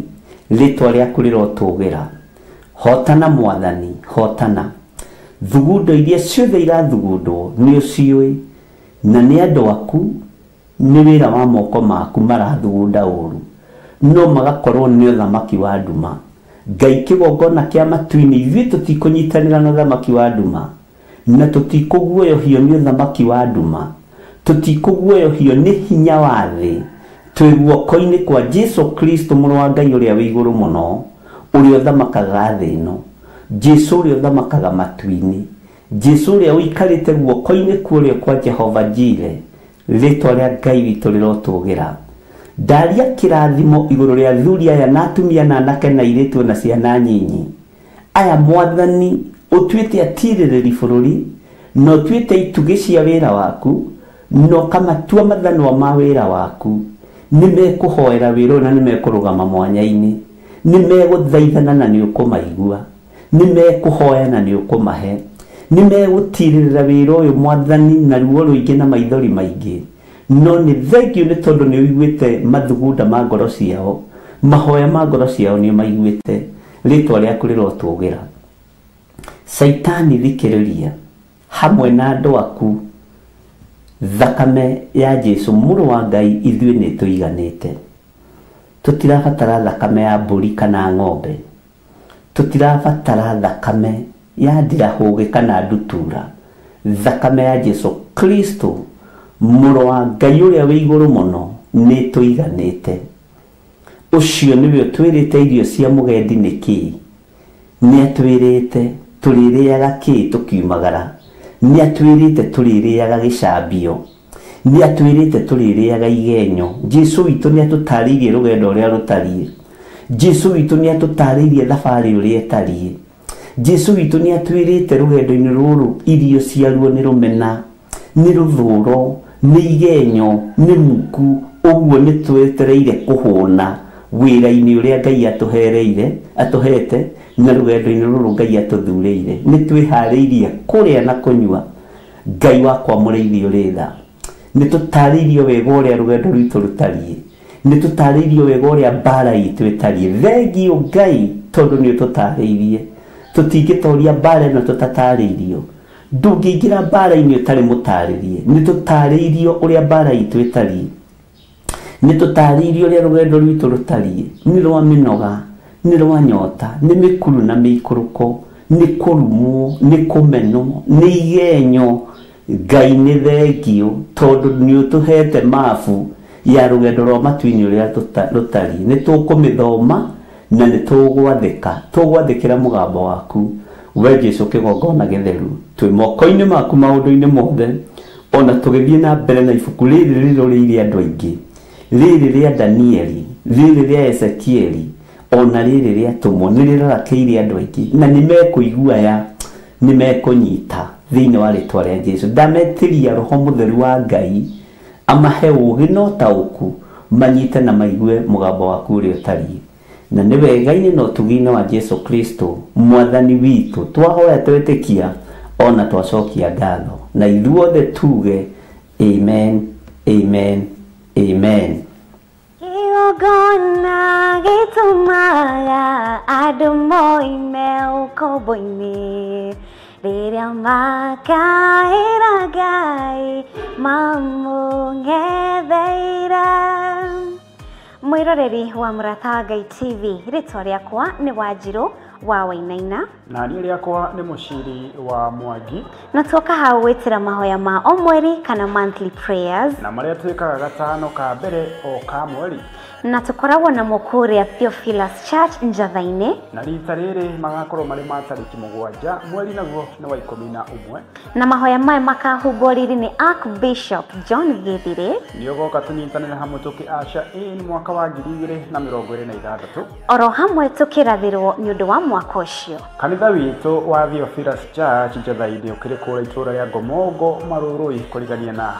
Rĩtwa rĩaku rĩrotũgĩra. Hotana mwathani, hotana. Thugundo iria ciothe irathugundwo nĩ ũciũĩ, na nĩ andũ aku, nĩ wĩra wa moko maku marathugunda ũũru, no magakorwo nĩ ũthamaki wa nduma. Ngai kĩgongona kĩa matu-inĩ, ithuĩ tũtikũnyitanĩra na ũthamaki wa nduma, na tũtikũguoyohio nĩ ũthamaki wa nduma, tũtikũguoyohio nĩ hinya wa thĩ. Twĩ guoko-inĩ kwa Jesu Kristo mũrũ wa Ngai ũrĩa wĩ igũrũ mũno, ũrĩa ũthamakaga thĩ ĩno. Jesu ũrĩa ũthamakaga matu-inĩ, Jesu ũrĩa ũikarĩte guoko-inĩ kũrĩa kwa Jehova Jire. Rĩtwa rĩa Ngai witũ rĩrotũgĩra. Ndaria kĩrathimo igũrũ rĩa athuri aya na atumia na anake na airĩtu na ciana nyinyi. Aya mwathani ũtuĩte atirĩrĩri bũrũri, na ũtuĩte itugĩ cia wĩra waku, na ũkamatua mathanwa ma wĩra waku. Nĩ mekũhoera wĩra ũyũ na nĩ mekũrũgama mwanya-inĩ. Nĩ megũthaithana na nĩ ũkũmaigua. Nĩ mekũhoya na nĩ ũkũmahe. Nĩ megũtirĩrĩra wĩra ũyũ mwathani na ruo rũingĩ na maithori maingĩ. No nĩ thengio nĩ tondũ nĩ ũiguĩte mathugunda ma ngoro ciao, mahoya ma ngoro ciao nĩ ũmaiguĩte. Rĩtwa rĩaku rĩrotũgĩra. Caitani thikĩrĩria hamwe na andũ aku, thakame ya Jesu mũrũ wa Ngai ithuĩ nĩ tũiganĩte. Tũtirabatara thakame ya mbũri kana ng'ombe. Tũtirabatara thakame ya ndirahũgĩ kana ndutura. Thakame ya Jesu Kristo mũrũ wa Ngai ũrĩa wĩ igũrũ mũno nĩ tũiganĩte. Ũcio nĩwe ũtwĩrĩte irio cia mũgendi nĩ kĩĩ. Nĩ atwĩrĩte tũrĩrĩaga kĩ tũkiumagara, nĩ atwĩrĩte tũrĩrĩaga gĩcambio, nĩ atwĩrĩte tũrĩrĩaga igenyo. Jesu witũ nĩ atũtarĩirie rũgendo ũrĩa rũtariĩ, Jesu witũ nĩ atũtarĩirie thabarĩ ũrĩa ĩtariĩ, Jesu witũ nĩ atwĩrĩte rũgendo-inĩ rũrũ irio ciaruo nĩ rũmena, nĩ rũthũro, nĩ igenyo, nĩ muku. Ũguo nĩ twetereire kũhũna wĩra-inĩ ũrĩa Ngai atũhereire, atũhete, na rũgendo-inĩ rũrũ Ngai atũthurĩire. Nĩ twĩharĩirie kũrĩa na kũnyua. Ngai wakwa mũrĩithi ũrĩ tha, nĩ tũtarĩirio wega ũrĩa rũgendo rwitũ rũtariĩ, nĩ tũtarĩirio wega ũrĩa mbara itũ ĩtariĩ. Thengiũ Ngai tondũ nĩ ũtũtarĩirie. Tũtingĩtoria mbara ĩno tũtatarĩirio. Ndũngĩingĩra mbara-inĩ ũtarĩ mũtarĩrie. Nĩ tũtarĩirio ũrĩa mbara itũ ĩtariĩ, nĩ tũtarĩirio ũrĩa rũgendo rwitũ rũtariĩ. Nĩ rwa mĩnoga, nĩ rwa nyota, nĩ mĩkuru na mĩikũrũko, nĩ kũrumwo, nĩ kũmenwo, nĩ igenyo. Ngai nĩ thengio tondũ nĩ ũtũhete mabu ya rũgendo rwa matu-inĩ ũrĩa rũtariĩ. Nĩ tũkũmĩthoma na nĩ tũgwathĩka, tũgwathĩkĩra mũgambo waku we Jesu kĩgongona gĩtheru. Twĩ moko-inĩ maku maũndũ-inĩ mothe, ona tũgĩthiĩ na mbere na ibuku rĩrĩ rĩrũrĩire andũ aingĩ, rĩrĩ rĩa Danieli, rĩrĩ rĩa Ezekieli, ona rĩrĩ rĩa Atũmwo, nĩ rĩrarakĩire andũ aingĩ na nĩ mekũigua ya nĩ mekũnyita thĩinĩ wa rĩtwa rĩa Jesu. Ndametĩria Roho Mũtheru wa Ngai amahe ũũgĩ na ũtaũku, manyite na maigue mũgambo waku ũrĩa ũtariĩ. Na nĩ wega-inĩ na ũtugi-inĩ wa Jesu Kristo mwathani witũ twahoya twetĩkia ona twacokia ngatho, na ithuothe tuge amen, amen, amen. Kĩgongona gĩtũmaga andũ moime ũkombo-inĩ, rĩrĩa makaĩra Ngai mamũng'etheire. Mwĩroreri wa Mũrata wa Ngai TV, rĩtwa rĩakwa nĩ Wanjirũ wa Wainaina, na niĩ rĩakwa nĩ Mũciri wa Mwangi, na tuoka hau gwĩtĩra mahoya ma o mweri kana monthly prayers, na marĩa twĩkaga gatano ka mbere o ka mweri, na tũkoragwo namo kũrĩa Theophilus Church Njatha-inĩ, na rita rĩrĩ magakorwo marĩ ma tarĩki 7 mweri naguo nĩ wa 11, na mahoya maya makahumbwo riri nĩ Archbishop John Githire. Nĩ ũgoka tũnyitanĩre hamwe tũkĩ usher in mwaka wa 2026, oro hamwe tũkĩrathĩrwo nĩ ũndũ wa mwaka ũcio. Kanitha witũ wa Theophilus Church Njatha-inĩ ũkĩrĩ kũrĩa itũũra rĩa Ngomongo Marũrũi kũrigania na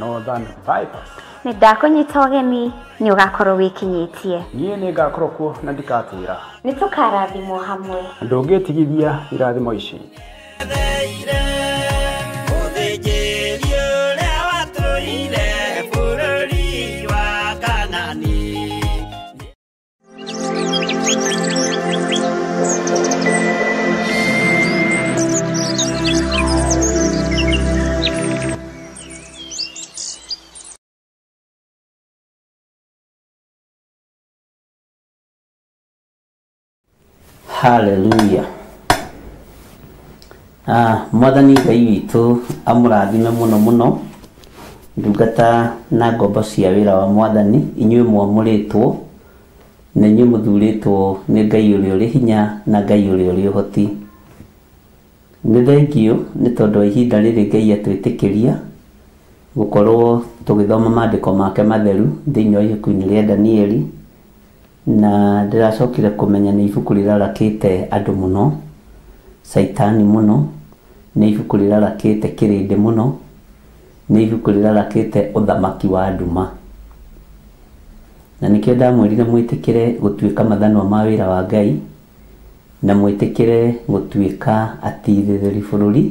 Northern Bypass. Nĩ ndakũnyita ũgeni, nĩ ũgakorwo wĩkinyĩtie. Niĩ nĩ ngakorwo kuo na ndikatĩra. Nĩ tũkarathimwo hamwe. Ndũngĩtigithia irathimo ici. Hallelujah. Mwathani Ngai witũ amũrathime mũno mũno, ndungata na ngombo cia wĩra wa mwathani, inyuĩ mwamũrĩtwo na inyuĩ mũthurĩtwo nĩ Ngai ũrĩa ũrĩ hinya na Ngai ũrĩa ũrĩ ũhoti. Nĩ thengio nĩ tondũ wa ihinda rĩrĩ Ngai atwĩtĩkĩria gũkorwo tũgĩthoma maandĩko make matheru thĩinĩ wa ibuku-inĩ rĩa Danieli, na ndĩracokire kũmenya nĩ ibuku rĩrarakĩte andũ mũno, caitani mũno, nĩ ibuku rĩrarakĩte kĩrĩndĩ mũno, nĩ ibuku rĩrarakĩte ũthamaki wa nduma. Na nĩkĩo ndamwĩrire mwĩtĩkĩre gũtuĩka mathanwa ma wĩra wa Ngai, na mwĩtĩkĩre gũtuĩka atirĩrĩri bũrũri,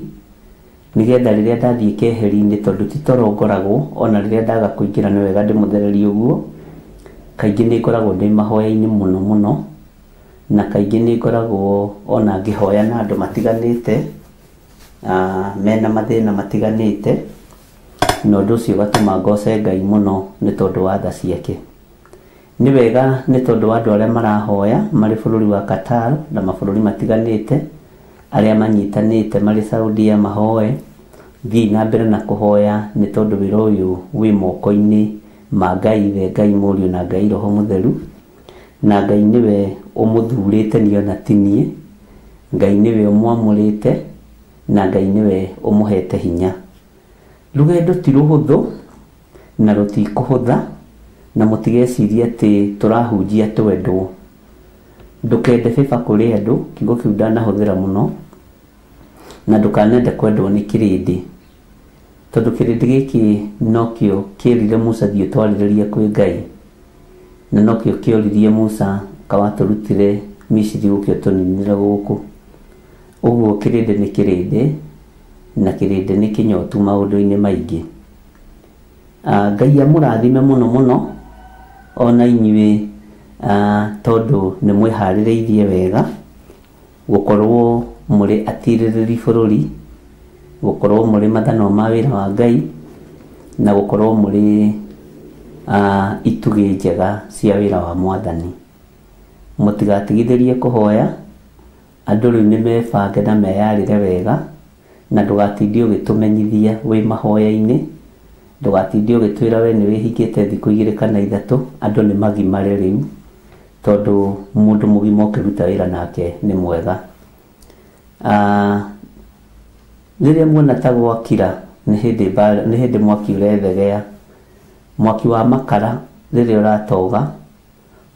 nĩgetha rĩrĩa ndathiĩ keheri-inĩ, tondũ ti toro ngoragwo, ona rĩrĩa ndaga kũingĩra nĩ wega ndĩmũthererie ũguo, kaingĩ nĩ ngoragwo ndĩ mahoya-inĩ mũno mũno, na kaingĩ nĩ ngoragwo ona ngĩhoya na andũ matiganĩte, mena mathĩna matiganĩte, na ũndũ ũcio ũgatũma ngoce Ngai mũno nĩ tondũ wa tha ciake. Nĩ wega nĩ tondũ wa andũ arĩa marahoya marĩ bũrũri wa Qatar na mabũrũri matiganĩte, arĩa manyitanĩte marĩ Saudia mahoe, thiĩ na mbere na kũhoya nĩ tondũ wĩra ũyũ wĩ moko-inĩ ma Ngai Ithe, Ngai Mũriũ na Ngai Roho Mũtheru, na Ngai nĩwe ũmũthurĩte niĩ ona ti niĩ, Ngai nĩwe ũmwamũrĩte na Ngai nĩwe ũmũhete hinya. Rũgendo ti rũhũthũ na rũtikũhũtha, na mũtigecirie atĩ tũrahunjia twendwo. Ndũkende bĩba kũrĩ andũ, kiugo kĩu ndanahũthĩra mũno, na ndũkanende kwendwo nĩ kĩrĩndĩ, tondũ kĩrĩndĩ gĩkĩ nokĩo kĩrire Musa thiĩ ũtwarĩrĩrie kwĩ Ngai, na nokĩo kĩoririe Musa kawatũrutire Misiri ũke ũtũninĩre gũkũ. Ũguo kĩrĩndĩ nĩ kĩrĩndĩ, na kĩrĩndĩ nĩ kĩnyotu maũndũ-inĩ maingĩ. Ngai amũrathime mũno mũno ona inyuĩ, tondũ nĩ mwĩharĩrĩirie wega gũkorwo mũrĩ atirĩrĩri bũrũri, gũkorwo mũrĩ mathanwa ma wĩra wa Ngai, na gũkorwo mũrĩ itugĩ njega cia wĩra wa Mwathani. Mũtigatigithĩrie kũhoya, andũ rĩu nĩ mebange na meyarĩre wega, na ndũgatinde ũgĩtũmenyithia wĩ mahoya-inĩ, ndũgatinde ũgĩtwĩra we nĩ wĩhingĩte thikũ 2 kana 3, andũ nĩ magimare rĩu, tondũ mũndũ mũgima ũkĩruta wĩra nake nĩ mwega. Rĩrĩa muona ta gwakira, nĩ hĩndĩ mwaki ũrethegea. Mwaki wa makara rĩrĩa ũratoga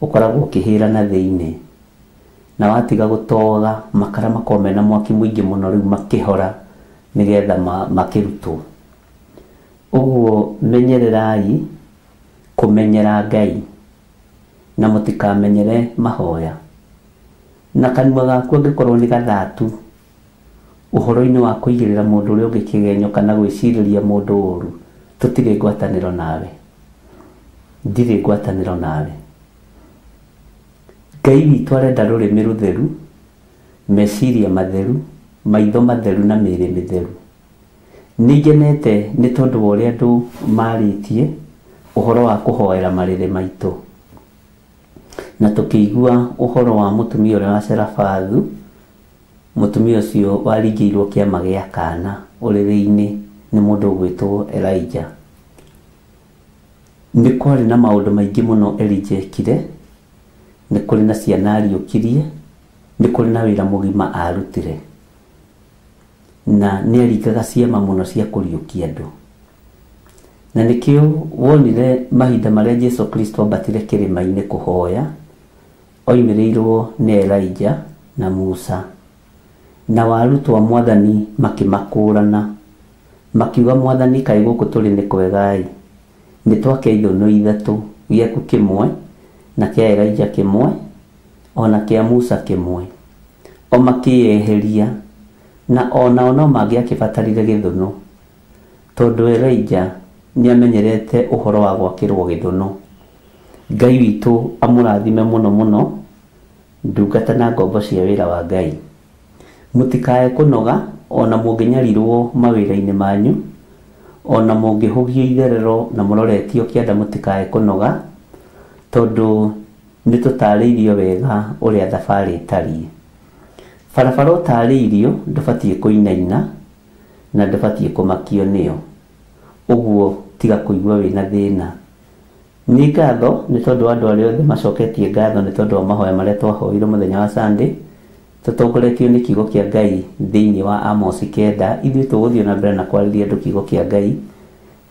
ũkoragwo ũkĩhĩra na thĩinĩ, na watiga gũtoga makara makoragwo mena mwaki mũingĩ mũno rĩu makĩhora nĩgetha makĩrutwo. Ũguo menyererai kũmenyera Ngai, na mũtikamenyere mahoya. Na kanua gaku angĩkorwo nĩ gathatu ũhoro-inĩ wa kũigĩrĩra mũndũ ũrĩa ũngĩ kĩgenyo kana gwĩcirĩria mũndũ ũru, tũtirĩ ngwatanĩro nawe, ndirĩ ngwatanĩro nawe. Ngai witũ arenda rũrĩmĩ rũtheru, meciria matheru, maitho matheru na mĩĩrĩ mĩtheru. Nĩ ngenete nĩ tondũ wa ũrĩa andũ marĩtie ũhoro wa kũhoera marĩrĩ maitũ, na tũkĩigua ũhoro wa mũtumia ũrĩa wa Serafathu, mũtumia ũcio waringĩirwo kĩama gĩa kana ũrĩrĩ-inĩ nĩ mũndũ ũgwĩtwo Elijah. Nĩ kwarĩ na maũndũ maingĩ mũno Elijah ekire, nĩ kũrĩ na ciana ariũkirie, nĩ kũrĩ na wĩra mũgima arutire, na nĩ aringaga ciama mũno cia kũriũkia andũ. Na nĩkĩo wonire mahinda marĩa Jesu Kristo ambatire kĩrĩma-inĩ kũhoya, oimĩrĩirwo nĩ Elijah na Musa, na arutwo a Mwathani makĩmakũrana, makiuga Mwathani kaĩ gũkũ tũrĩ nĩ kwega-ĩ, nĩ twake ithũnũ 3, gĩaku kĩmwe na kĩa Elijah kĩmwe ona kĩa Musa kĩmwe. O makĩyeheria, na onao no mangĩakĩbatarire gĩthũnũ, tondũ Elijah nĩ amenyerete ũhoro wa gwakĩrwo gĩthũnũ. Ngai witũ amũrathime mũno mũno, ndungata na ngombo cia wĩra wa Ngai. Mũtikae kũnoga ona mũngĩnyarirwo mawĩra-inĩ manyu, ona mũngĩhũgio itherero na mũroretio kĩanda, mũtikae kũnoga, tondũ nĩ tũtarĩirio wega ũrĩa thabarĩ ĩtariĩ. Barabara ũtarĩirio ndũbatiĩ kũinaina na ndũbatiĩ kũmakio nĩyo. Ũguo tiga kũigua wĩna thĩna. Nĩ ngatho nĩ tondũ wa andũ arĩa othe macoketie ngatho nĩ tondũ wa mahoya marĩa twahoire mũthenya wa Sunday, tũtongoretio nĩ kiugo kĩa Ngai thĩinĩ wa Amos 9. Ithuĩ tũgũthiĩ na mbere na kwarĩria andũ kiugo kĩa Ngai,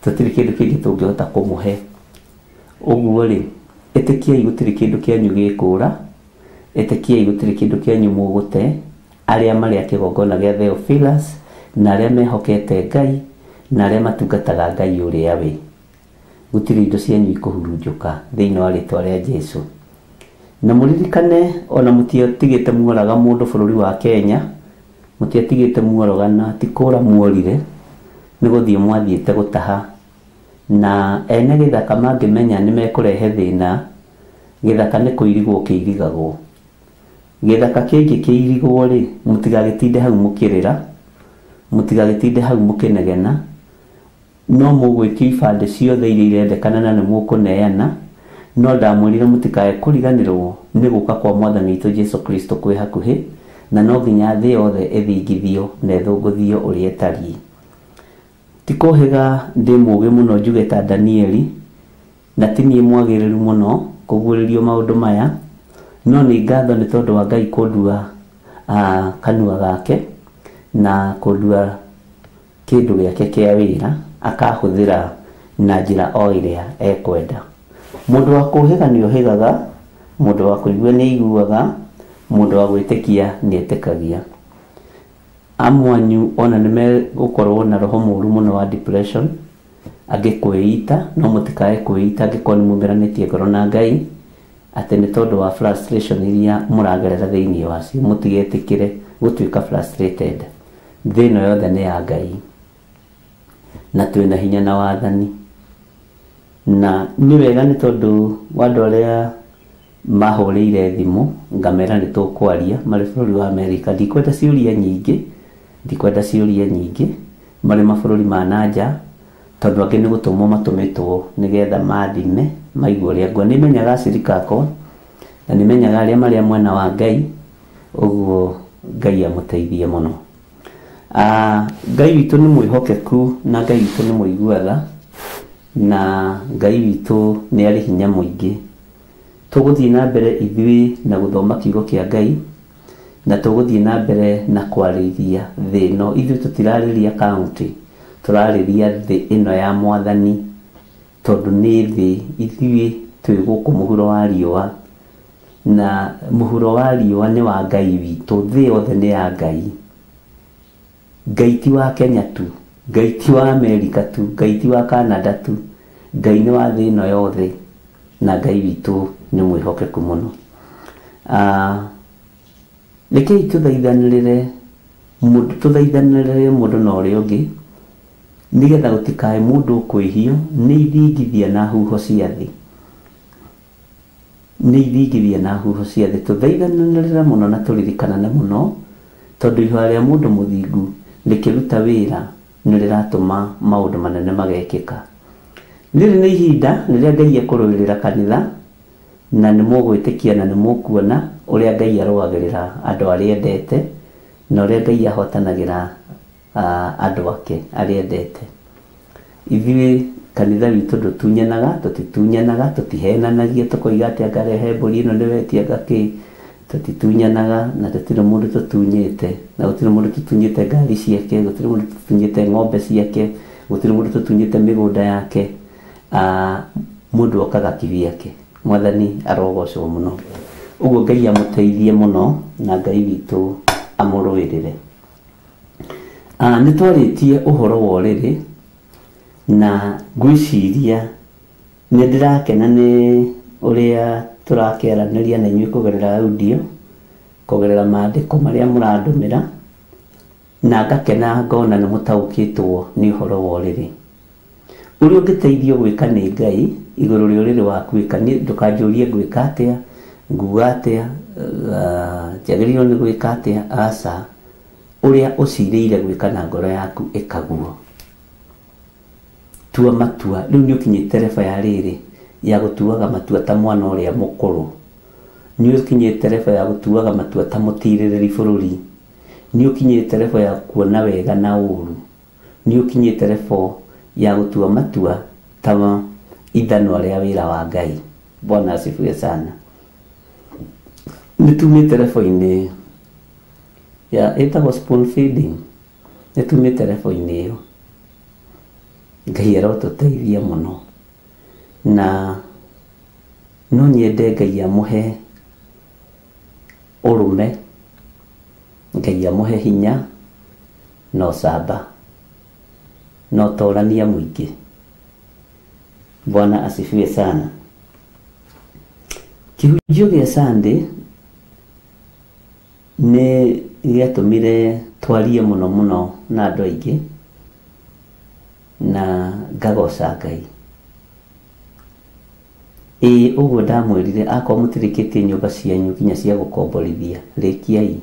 tũtirĩ kĩndũ kĩngĩ tũngĩhota kũmũhe. Ũguo rĩ, ĩtĩkiai gũtirĩ kĩndũ kĩanyu gĩkũra, ĩtĩkiai gũtirĩ kĩndũ kĩanyu mũgũte. Arĩa marĩ a kĩgongona gĩa Theophilus, na arĩa mehokete Ngai, na arĩa matungataga Ngai ũrĩa wĩ, gũtirĩ indo cianyu ikũhurunjũka thĩinĩ wa rĩtwa rĩa Jesu. Na mũririkane ona mũtiatigĩte muoraga mũndũ bũrũri wa Kenya, mũtiatigĩte muorogana, ti kũra muorire, nĩ gũthiĩ mwathiĩte gũtaha. Na ene gĩthaka mangĩmenya nĩ mekũrehe thĩna, gĩthaka nĩ kũirigwo kĩirigagwo. Gĩthaka kĩngĩ kĩirigwo rĩ, mũtigagĩtinde hau mũkĩrĩra, mũtigagĩtinde hau mũkĩnegena, no mũgwĩtio ibandĩ ciothe iria irendekana na nĩ mũkũneana. No ndamwĩrire mũtikae kũriganĩrwo nĩ gũka kwa Mwathani witũ Jesu Kristo kwĩ hakuhĩ, na no nginya thĩ yothe ĩthingithio na ĩthũngũthio ũrĩa ĩtariĩ. Ti kũhĩga ndĩ mũũgĩ mũno njuge ta Danieli, na ti niĩ mwagĩrĩru mũno kũguũrĩrio maũndũ maya, no nĩ ngatho nĩ tondũ wa Ngai kũndua kanua gake na kũndua kĩndũ gĩake kĩa wĩra akahũthĩra na njĩra o ĩrĩa ekwenda. Mũndũ wa kũhĩga nĩ ũhĩgaga, mũndũ wa kũigua nĩ aiguaga, mũndũ wa gwĩtĩkia nĩ etĩkagia. Amwe anyu ona nĩ megũkorwo na roho mũru mũno wa depression, angĩ kwĩita, no mũtikae kwĩita angĩkorwo nĩ mumĩranĩtie ngoro na Ngai atĩ nĩ tondũ wa frustration iria mũragerera thĩinĩ wacio, mũtigetĩkĩre gũtuĩka frustrated. Thĩ ĩno yothe nĩ ya Ngai na twĩna hinya na wathani, na nĩ wega nĩ tondũ wa andũ arĩa mahũrĩire thimũ ngamera nĩ tũkwaria marĩ bũrũri wa Amerika. Ndikwenda ciũria nyingĩ, ndikwenda ciũria nyingĩ marĩ mabũrũri ma nanja, tondũ angĩ nĩ gũtũmwo matũmĩtwo nĩgetha mathime maigue ũrĩa ngwa. Nĩmenyaga acirika akwa na nĩmenyaga arĩa marĩa mwena wa Ngai, ũguo Ngai amũteithie mũno. Ngai witũ nĩ mwĩhokeku na Ngai witũ nĩ mũigua tha na Ngai witũ nĩ arĩ hinya mũingĩ. Tũgũthiĩ na mbere ithuĩ na gũthoma kiugo kĩa Ngai na tũgũthiĩ na mbere na kwarĩria thĩ ĩno. Ithuĩ tũtirarĩria kaunti, tũrarĩria thĩ ĩno ya Mwathani, tondũ nĩ thĩ ithuĩ twĩ gũkũ mũhuro wa riũa, na mũhuro wa riũa nĩ wa Ngai witũ. Thĩ yothe nĩ ya Ngai. Ngai ti wa Kenya tu, Ngai ti wa Amerika tu, Ngai ti wa Canada tu, Ngai nĩ wa thĩ ĩno yothe, na Ngai witũ nĩ mwĩhokeku mũno. Rekei tũthaithanĩrĩre mũndũ na ũrĩa ũngĩ, nĩgetha gũtikae mũndũ ũkwĩhio nĩ ithingithia na huho cia thĩ, nĩ ithingithia na huho cia thĩ. Tũthaithanĩrĩre mũno na tũririkanane mũno, tondũ ihoya rĩa mũndũ mũthingu rĩkĩruta wĩra nĩ rĩratũma maũndũ manene magekĩka. Rĩrĩ nĩ ihinda rĩrĩa Ngai ekũrũĩrĩra kanitha, na nĩ mũgwĩtĩkia na nĩ mũkuona ũrĩa Ngai arũagĩrĩra andũ arĩa endete na ũrĩa Ngai ahotanagĩra andũ ake arĩa endete. Ithuĩ kanitha witũ ndũtunyanaga, tũtitunyanaga, tũtihenanagia tũkoiga atĩ anga rehe mbũri ĩno nĩwetia anga kĩ. Tũtitunyanaga na tũtirĩ mũndũ tũtunyĩte, na gũtirĩ mũndũ tũtunyĩte ngari ciake, gũtirĩ mũndũ tũtunyĩte ng'ombe ciake, gũtirĩ mũndũ tũtunyĩte mĩgũnda yake. Mũndũ okaga kivyake. Mwathani arogocwo mũno. Ũguo Ngai amũteithie mũno na Ngai witũ amũrũĩrĩre. Nĩ twarĩtie ũhoro wa ũrĩrĩ na ngwĩciria nĩ ndĩrakena nĩ ũrĩa tũrakĩaranĩria na inyuĩ kũgerera audio, kũgerera maandĩko marĩa mũrandũmĩra, na ngakena ngona nĩ mũtaũkĩtwo nĩ ũhoro wa ũrĩrĩ. Ũrĩa ũngĩteithio gwĩka nĩ Ngai igũrũ rĩa ũrĩrĩ waku ĩka. Niĩ ndũkanjũrie ngwĩka atĩa, nguga atĩa, njagĩrĩirwo nĩ gwĩka atĩa, aca. Ũrĩa ũcirĩire gwĩka na ngoro yaku ĩkaguo. Tua matua. Rĩu nĩ ũkinyĩte reba ya rĩrĩ ya gũtuaga matua ta mwana ũrĩa mũkũrũ, nĩ ũkinyĩte reba ya gũtuaga matua ta mũtirĩrĩri bũrũri, nĩ ũkinyĩte reba ya kuona wega na ũru, nĩ ũkinyĩte reba ya gũtua matua ta ithanwa rĩa wĩra wa Ngai. Bwana asifiwe sana. Nĩ tumĩte reba-inĩ ya ĩtagwo spoon feeding, nĩ tumĩte reba-inĩ ĩyo. Ngai arotũteithia mũno, na no nyende Ngai amũhe ũrũme, Ngai amũhe hinya na ũcamba na ũtorania mũingĩ. Bwana asifiwe sana. Kĩhunjio gĩa Sunday nĩ gĩatũmire twarie mũno mũno na andũ aingĩ na ngagoca Ngai. Ĩĩ ũguo ndamwĩrire, akorwo mũtirĩkĩtie nyũmba cianyu nginya cia gũkomborithia, rĩkiai,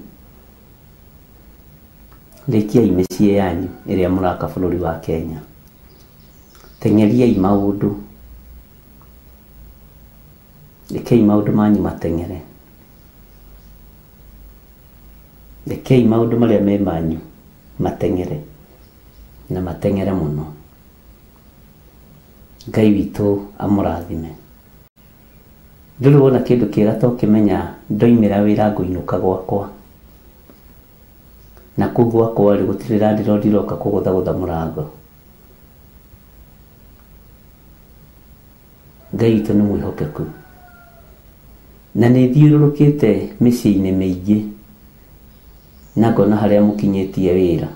rĩkiai mĩciĩ yanyu ĩrĩa mũraka bũrũri wa Kenya. Teng'eriai maũndũ, rekei maũndũ manyu mateng'ere, rekei maũndũ marĩa me manyu mateng'ere, na mateng'ere mũno. Ngai witũ amũrathime. Ndũrĩ wona kĩndũ kĩega ta ũkĩmenya ndoimĩra wĩra ngũinũka gwakwa. Na kũu gwakwa rĩ gũtirĩ landlord iroka kũgũthagũtha mũrango. Ngai witũ nĩ mwĩhokeku. Na nĩ thiũrũrũkĩte mĩciĩ-inĩ mĩingĩ na ngona harĩa mũkinyĩtie wĩra.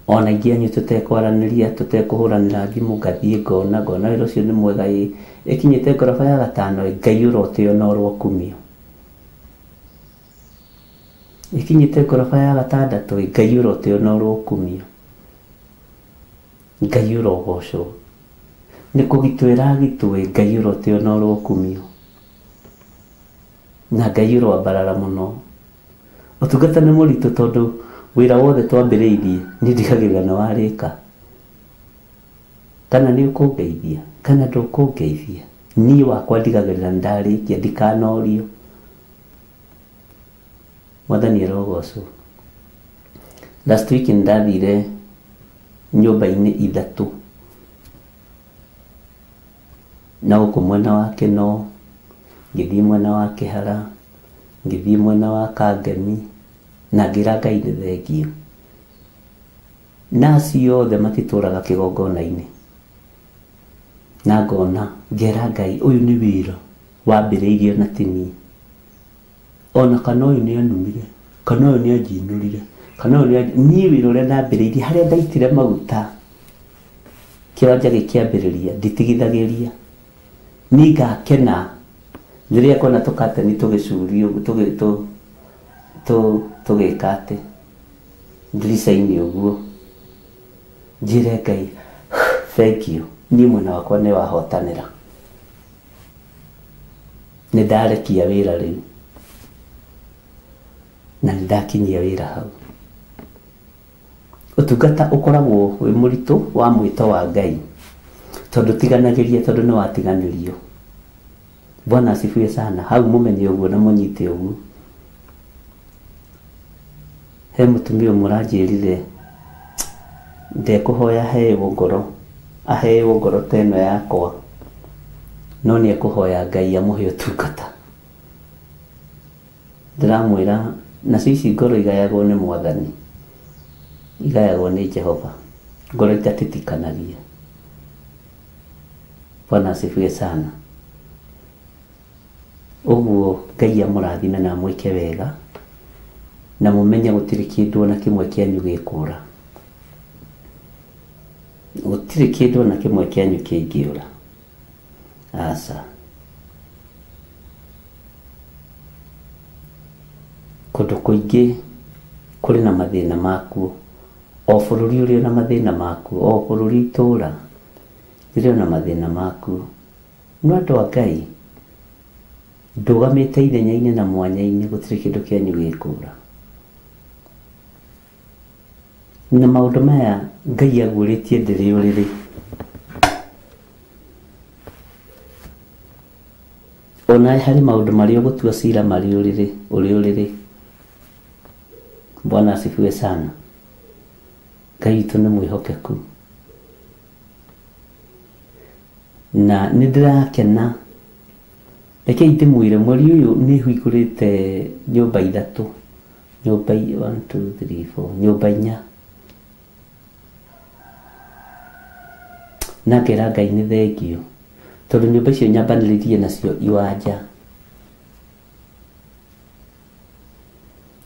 Ona ingĩ anyu tũtekwaranĩria, tũtekũhũranĩra thimũ, ngathiĩ ngona wĩra ũcio nĩ mwega ĩ, ĩkinyĩte ngoroba ya gatano ĩ, Ngai ũrotĩo na ũrokumio. Ĩkinyĩte ngoroba ya gatandatũ ĩ, Ngai ũrotĩo na ũrokumio. Ngai ũrogocwo. Nĩ kũgitwo ĩragitwo ĩ, Ngai ũrotĩo na ũrokumio. Na Ngai ũroambarara mũno. Ũtungata nĩ mũritũ tondũ wĩra wothe twambĩrĩirie nĩ ndigagĩrĩra nĩ warĩka. Kana nĩ ũkũngeithia, kana ndũkũngeithia. Niĩ wakwa ndigagĩrĩra nĩ ndarĩkia, ndikanorio. Mwathani arogocwo. Last week nĩ ndathire nyũmba-inĩ ithatũ. Na gũkũ mwena wa Kĩno, ngĩthiĩ mwena wa Kĩhara, ngĩthiĩ mwena wa Kangemi, na ngĩra Ngai nĩ thengio. Na acio othe matitũraga kĩgongona-inĩ. Na ngona, ngera Ngai ũyũ nĩ wĩra wambĩrĩirio na ti niĩ. Ona kana ũyũ nĩ anumire, kana ũyũ nĩ anjinũrire, kana ũyũ nĩ niĩ wĩra ũrĩa ndambĩrĩirie harĩa ndaitire maguta kĩwanja gĩkĩambĩrĩria nditigithagĩria. Niĩ ngakena rĩrĩa ngona tũkateni tũgĩcurio tũgĩka atĩ ndirica-inĩ ũguo, njĩre Ngai thank you, niĩ mwena wakwa nĩ wahotanĩra. Nĩ ndarekia wĩra rĩu na nĩ ndakinyia wĩra hau. Ũtungata ũkoragwo wĩ mũritũ wa mwĩto wa Ngai tondũ tiganagĩria, tondũ nĩ watiganĩrio. Bwana asifiwe sana. Hau mũmenye ũguo na mũnyite ũguo. He mũtumia ũmwe ũranjĩrire ndekũhoya aheo ngoro, aheo ngoro ta ĩno yakwa, no nĩ ekũhoya Ngai amũhe ũtungata. Ndĩramwĩra nacio ici ngoro igayagwo nĩ Mwathani, igayagwo nĩ Jehova, ngoro itatitikanagia. Bwana asifiwe sana. Ũguo Ngai amũrathime na amwĩke wega, na mũmenye gũtirĩ kĩndũ ona kĩmwe kĩanyu gĩkũra. Gũtirĩ kĩndũ ona kĩmwe kĩanyu kĩngĩũra. Aca. Kũndũ kũingĩ kũrĩ na mathĩna makuo. O bũrũri ũrĩ na mathĩna makuo, o bũrũri itũũra rĩrĩ na mathĩna makuo. No andũ a Ngai, ndũgamĩte ithenya-inĩ na mwanya-inĩ, gũtirĩ kĩndũ kĩanyu gĩkũra. Na maũndũ maya Ngai aguũrĩtie ndĩrĩ ũrĩrĩ. Ona harĩ maũndũ marĩa ũgũtua cira marĩ ũrĩrĩ, ũrĩ ũrĩrĩ. Bwana asifiwe sana. Ngai witũ nĩ mwĩhokeku. Na nĩ ndĩrakena. Rekei ndĩmwĩre mweri ũyũ nĩ hingũrĩte nyũmba ithatũ. Nyũmba 1 2 3 4, nyũmba inya. Na ngera Ngai nĩ thengio tondũ nyũmba icio nyambanĩrĩrie nacio iwanja.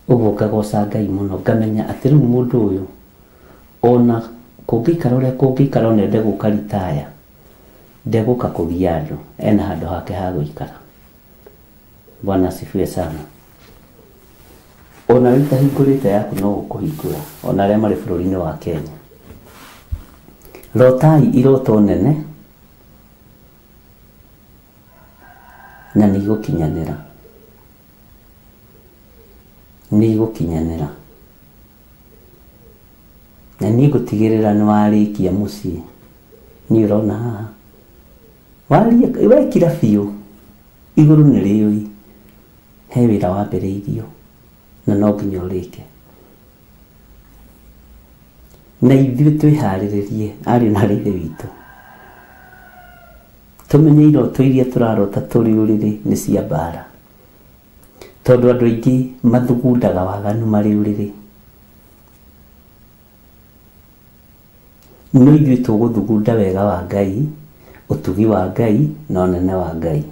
Ũguo ngagoca Ngai mũno, ngamenya atĩ rĩu mũndũ ũyũ ona kũngĩikara ũrĩa kũngĩikara ona ende gũka ritaya, ndegũka kũgia andũ, ena handũ hake ha gũikara. Bwana asifiwe sana. Ona wĩ itahingũrĩte yaku no ũkũhingũra, ona arĩa marĩ bũrũri-inĩ wa Kenya. Rotai iroto nene na nĩ igũkinyanĩra. Nĩ igũkinyanĩra. Na niĩ ngũtigĩrĩra nĩ warĩkia mũciĩ. Niĩ ũrona haha. Wekira biũ, igũrũ nĩ rĩũĩ. He wĩra wambĩrĩirio na no nginya ũrĩke. Na ithuĩ twĩharĩrĩrie ariũ na aarĩ a Ithe witũ. Tũmenye iroto iria tũrarota tũrĩ ũrĩrĩ nĩ cia mbara. Tondũ andũ aingĩ mathugundaga waganu marĩ ũrĩrĩ. No ithuĩ tũgũthugunda wega wa Ngai, ũtugi wa Ngai na ũnene wa Ngai.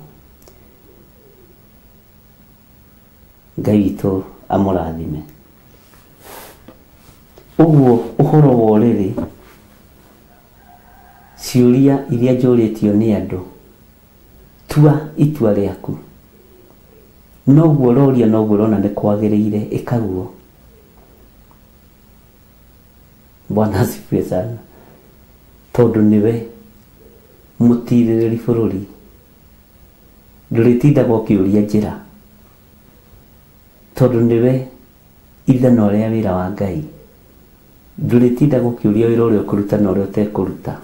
Ngai witũ amũrathime. Ũguo ũhoro wa ũrĩrĩ, ciũria iria njũrĩtio nĩ andũ, tua itua rĩaku. Noguo ũroria noguo ũrona nĩ kwagĩrĩire, ĩkaguo. Bwana asifiwe sana. Tondũ nĩwe mũtirĩrĩri bũrũri. Ndũrĩtindaga ũkĩũria njĩra. Tondũ nĩwe ithanwa rĩa wĩra wa Ngai. Ndũrĩtindaga ũkĩũria wĩra ũrĩa ũkũruta na ũrĩa ũtekũruta.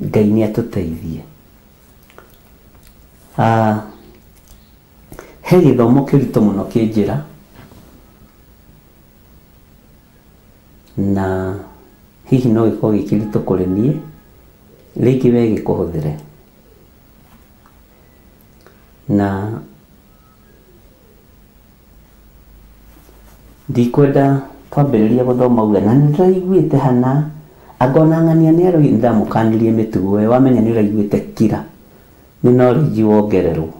Ngai nĩ atũteithie. He gĩthomo kĩritũ mũno kĩ njĩra na hihi no gĩkorwo gĩ kĩritũ kũrĩ niĩ, rĩngĩ we gĩkũhũthĩre. Na ndikwenda twambĩrĩria gũthoma uge na nĩndĩraiguĩte hana angona ng'ania nĩ aroigire nĩndamũkanirie mĩtugo ĩyo, wamenya nĩ ũraiguĩte kira nĩ knowledge wongererwo.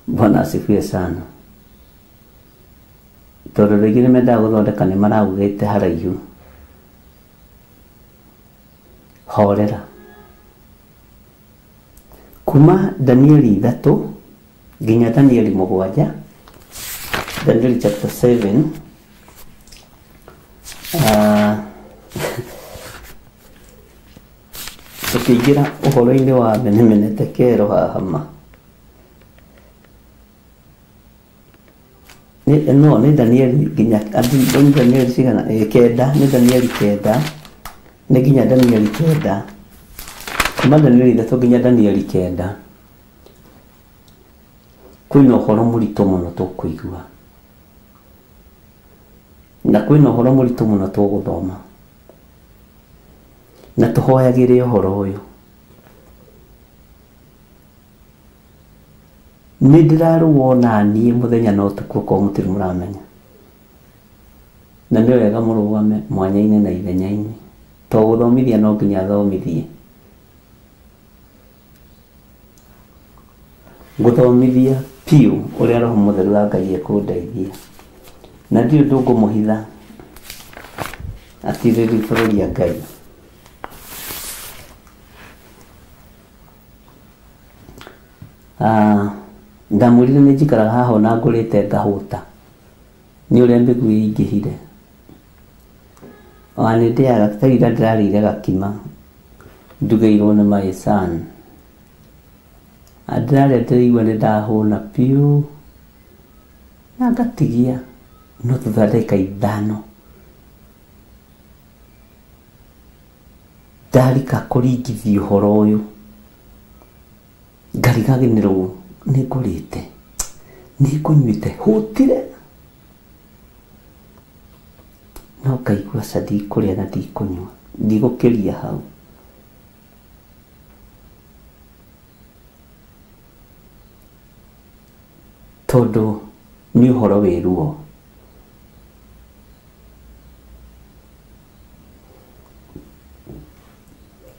Bwana asifiwe sana. Tondũ andũ aingĩ nĩ mendaga gũthondeka nĩ maraugĩte haraihu. Horera. Kuma Danieli 3 nginya Danieli 7, Danieli chapter 7, tũkĩingĩra ũhoro-inĩ wa Menemene Tekelo haha ma. No nĩ Danieli nginya nĩ Danieli cigana kenda, nĩ Danieli 9, nĩ nginya Danieli 9. Kuma Danieli 3 nginya Danieli 9. Kwĩna ũhoro mũritũ mũno tũkũigua. Na kwĩna ũhoro mũritũ mũno tũgũthoma. Na tũhoyagĩre ũhoro ũyũ. Nĩ ndĩrarũo na niĩ mũthenya na ũtukũ okorwo mũtirĩ mũramenya. Na nĩ wega mũrũgame mwanya-inĩ na ithenya-inĩ. To gũthomithia no nginya thomithie. Gũthomithia piũ ũrĩa Roho Mũtheru wa Ngai ekũndeithia. Na ndirĩ ũndũ ngũmũhitha atirĩrĩri bũrũri a Ngai. Ndamwĩrire nĩ njikaraga haha ona ngũrĩte ngahũta nĩ ũrĩa mĩguĩ ĩingĩhire. Ona nĩ ndĩaga ta ira ndĩrarĩire gakima ndugĩirwo nĩ my son. Ndĩrarĩa ndĩraigua nĩ ndahũna piũ na ngatigia no thutha wa ndagĩka 5 ndarika kũringithia ũhoro ũyũ ngariganĩrwo nĩ ngũrĩte nĩ ngũnyuĩte hũtire no ngaigua ca ndikũrĩa na ndikũnyua ndigũkĩria hau. Tondũ nĩ ũhoro wĩ ruo.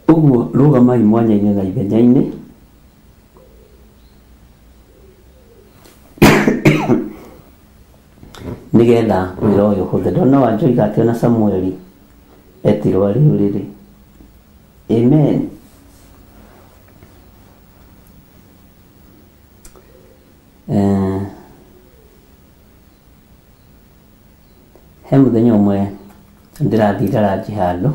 Ũguo rũgamai mwanya-inĩ na ithenya-inĩ nĩgetha wĩra ũyũ ũhũthe. Ndona Wanjoiga atĩ ona Samueli etirwo arĩ ũrĩrĩ. Amen. He mũthenya ũmwe ndĩrathiĩ ranji handũ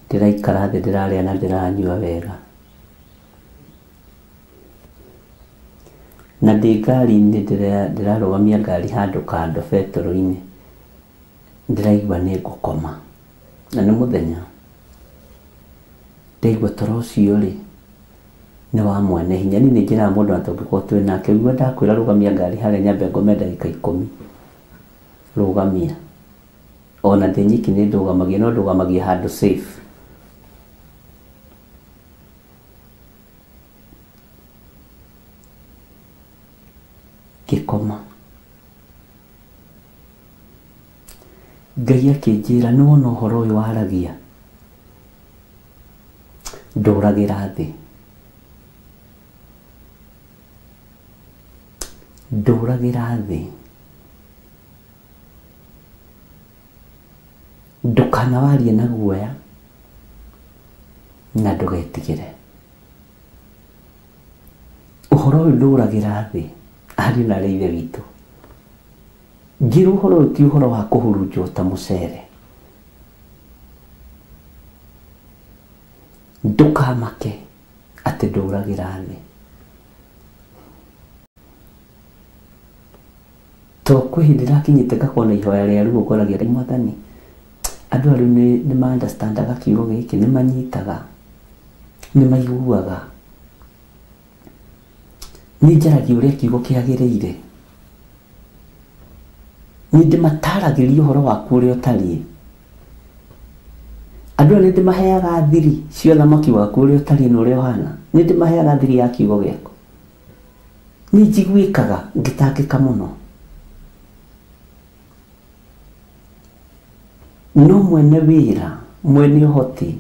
ndĩraikara thĩ ndĩrarĩa na ndĩranyua wega na ndĩ ngari-inĩ ndĩrarũgamia ngari handũ kando betũrũ-inĩ ndĩraigua nĩ ngũkoma na nĩ mũthenya ndaigua toro ũcio rĩ nĩ wa mwene hinya. Niĩ nĩ njĩraga mũndũ na tũngĩkorwo twĩ nake ũguo ndakwĩra rũgamia ngari harĩa nyambe ngome ndagĩka 10 rũgamia. Ona ndĩ nyiki nĩ ndũgamagia no ndũgamagia handũ safe. Ngai akĩnjĩra nĩ wona ũhoro ũyũ waragia ndũragĩra thĩ, ndũragĩra thĩ, ndũkanawarie na guoya na ndũgetigĩre. Ũhoro ũyũ ndũragĩra thĩ ariũ na arĩa ithe witũ, ngĩrwo ũhoro ũyũ ti ũhoro wa kũhurunjwo ta mũcere. Ndũkamake atĩ ndũragĩra thĩ, to kwĩ hĩndĩ ndakinyĩte ngakona ihoya rĩa ruo ngoragia Ngai Mwathani, andũ aya rĩu nĩ ma understandaga kiugo gĩkĩ, nĩ manyitaga, nĩ maiguaga, nĩ njaragia ũrĩa kiugo kĩagĩrĩire, nĩ ndĩmataragĩria ũhoro waku ũrĩa ũtariĩ. Andũ aya nĩ ndĩmaheaga thiri cia ũthamaki waku ũrĩa ũtariĩ na ũrĩa ũhana, nĩ ndĩmaheaga thiri ya kiugo gĩaku. Nĩ njiguĩkaga ngĩtangĩka mũno, no mwene wĩra, mwene ũhoti,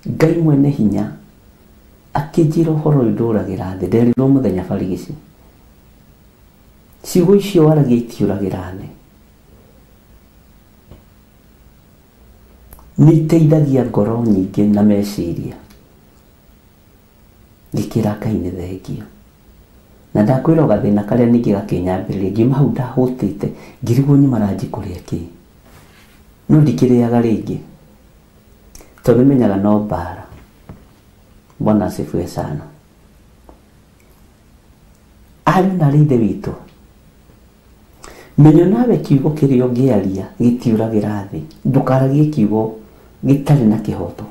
Ngai mwene hinya akĩnjĩra ũhoro ũyũ ndũragĩra thĩ. Nderirwo mũthenya barigici, ciugo icio waragia itiũragĩra thĩ, nĩ iteithagia ngoro nyingĩ na meciria. Ngĩkĩra Ngai nĩ thengio, na ndakwĩra o gathĩna karĩa ningĩ gakĩnyambĩrĩria, ngiuma hau ndahũtĩte ngĩrigwo nyuma ranji kũrĩa kĩ, no ndikĩrĩaga rĩngĩ tondũ nĩmenyaga no mbara. Bwana asifiwe sana. Ariũ na arĩa ithe witũ, menyo nawe kiugo kĩrĩa ũngĩaria gĩtiũragĩra thĩ. Ndũkaragie kiugo gĩtarĩ na kĩhoto,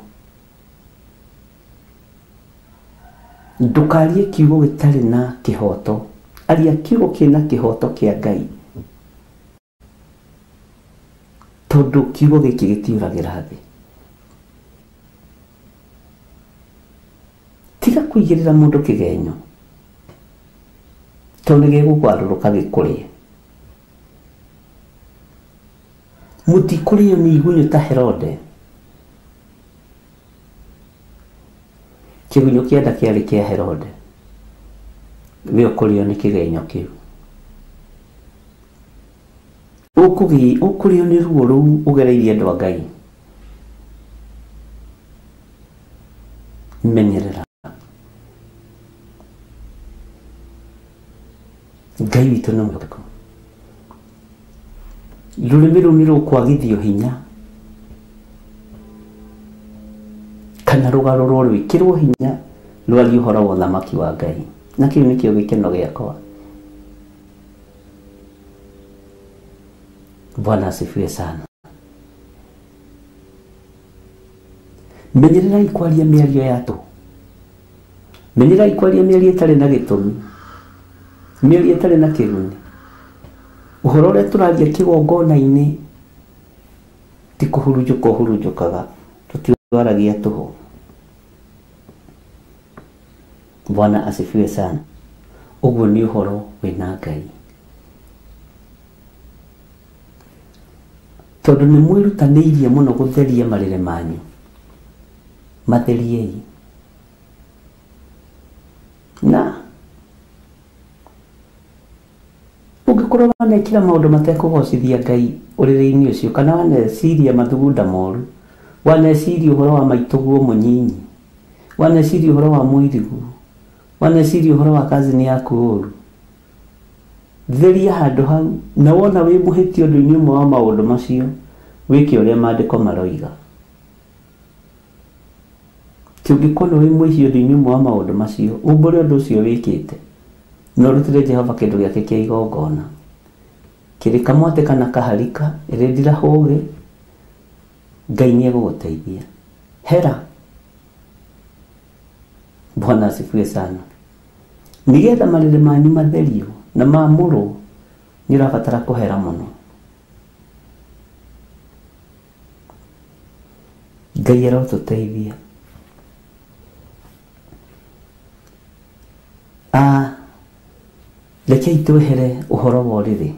ndũkarie kiugo gĩtarĩ na kĩhoto, aria kiugo kĩna kĩhoto kĩa Ngai, tondũ kiugo gĩkĩ gĩtiũragĩra thĩ. Tiga kũigĩrĩra mũndũ kĩgenyo, tondũ nĩ gĩgũkwarũrũka gĩkũrĩe. Mũtikũrĩo nĩ igunyũ ta Herode. Kĩgunyũ kĩa nda kĩarĩ kĩa Herode, we ũkũrĩo nĩ kĩgenyo kĩu. Ũkũrĩo nĩ ruo rũu ũgereirie andũ a Ngai. Menyerera Ngai witũ nĩ mwĩhokeku. Rũrĩmĩ rũu nĩ rũkwagithio hinya, kana rũgarũrwo rwĩkĩrwo hinya rwarie ũhoro wa ũthamaki wa Ngai, na kĩu nĩkĩo gĩkeno gĩakwa. Bwana asifiwe sana. Menyererai kwaria mĩario ya tũhũ, menyererai kwaria mĩario ĩtarĩ na gĩtũmi, mĩario ĩtarĩ na kĩguni. Ũhoro ũrĩa tũraria kĩgongona-inĩ ti kũhurunjũka ũhurunjũkaga, tũtiwaragia tũhũ. Bwana asifiwe sana. Ũguo nĩ ũhoro wĩna Ngai, tondũ nĩ mwĩrutanĩirie mũno gũtheria marĩrĩ manyu, matheriei. Na ũngĩkorwo wanekĩra maũndũ matekũgocithia Ngai ũrĩrĩ-inĩ ũcio, kana waneciria mathugunda moru, waneciria ũhoro wa maitũguo mũnyinyi, waneciria ũhoro wa mũiriguo, waneciria ũhoro wa kazini yaku ũru, theria handũ hau, na wona wĩ mũhĩtia ũndũ-inĩ ũmwe wa maũndũ macio, wĩke ũrĩa maandĩko maroiga. Ti ũngĩkorwo wĩ mwĩhia ũndũ-inĩ ũmwe wa maũndũ macio, umbũre ũndũ ũcio wĩkĩte, na ũrutĩre Jehova kĩndũ gĩake kĩa igongona, kĩrĩ kamwatĩ kana kaharika, ĩrĩ ndirahũgĩ, Ngai nĩ egũgũteithia. Hera. Bwana asifiwe sana. Nĩgetha marĩrĩ manyu matherio na maamũrwo, nĩ ũrabatara kũhera mũno. Ngai arotũteithia. Rekei twehere ũhoro wa ũrĩrĩ,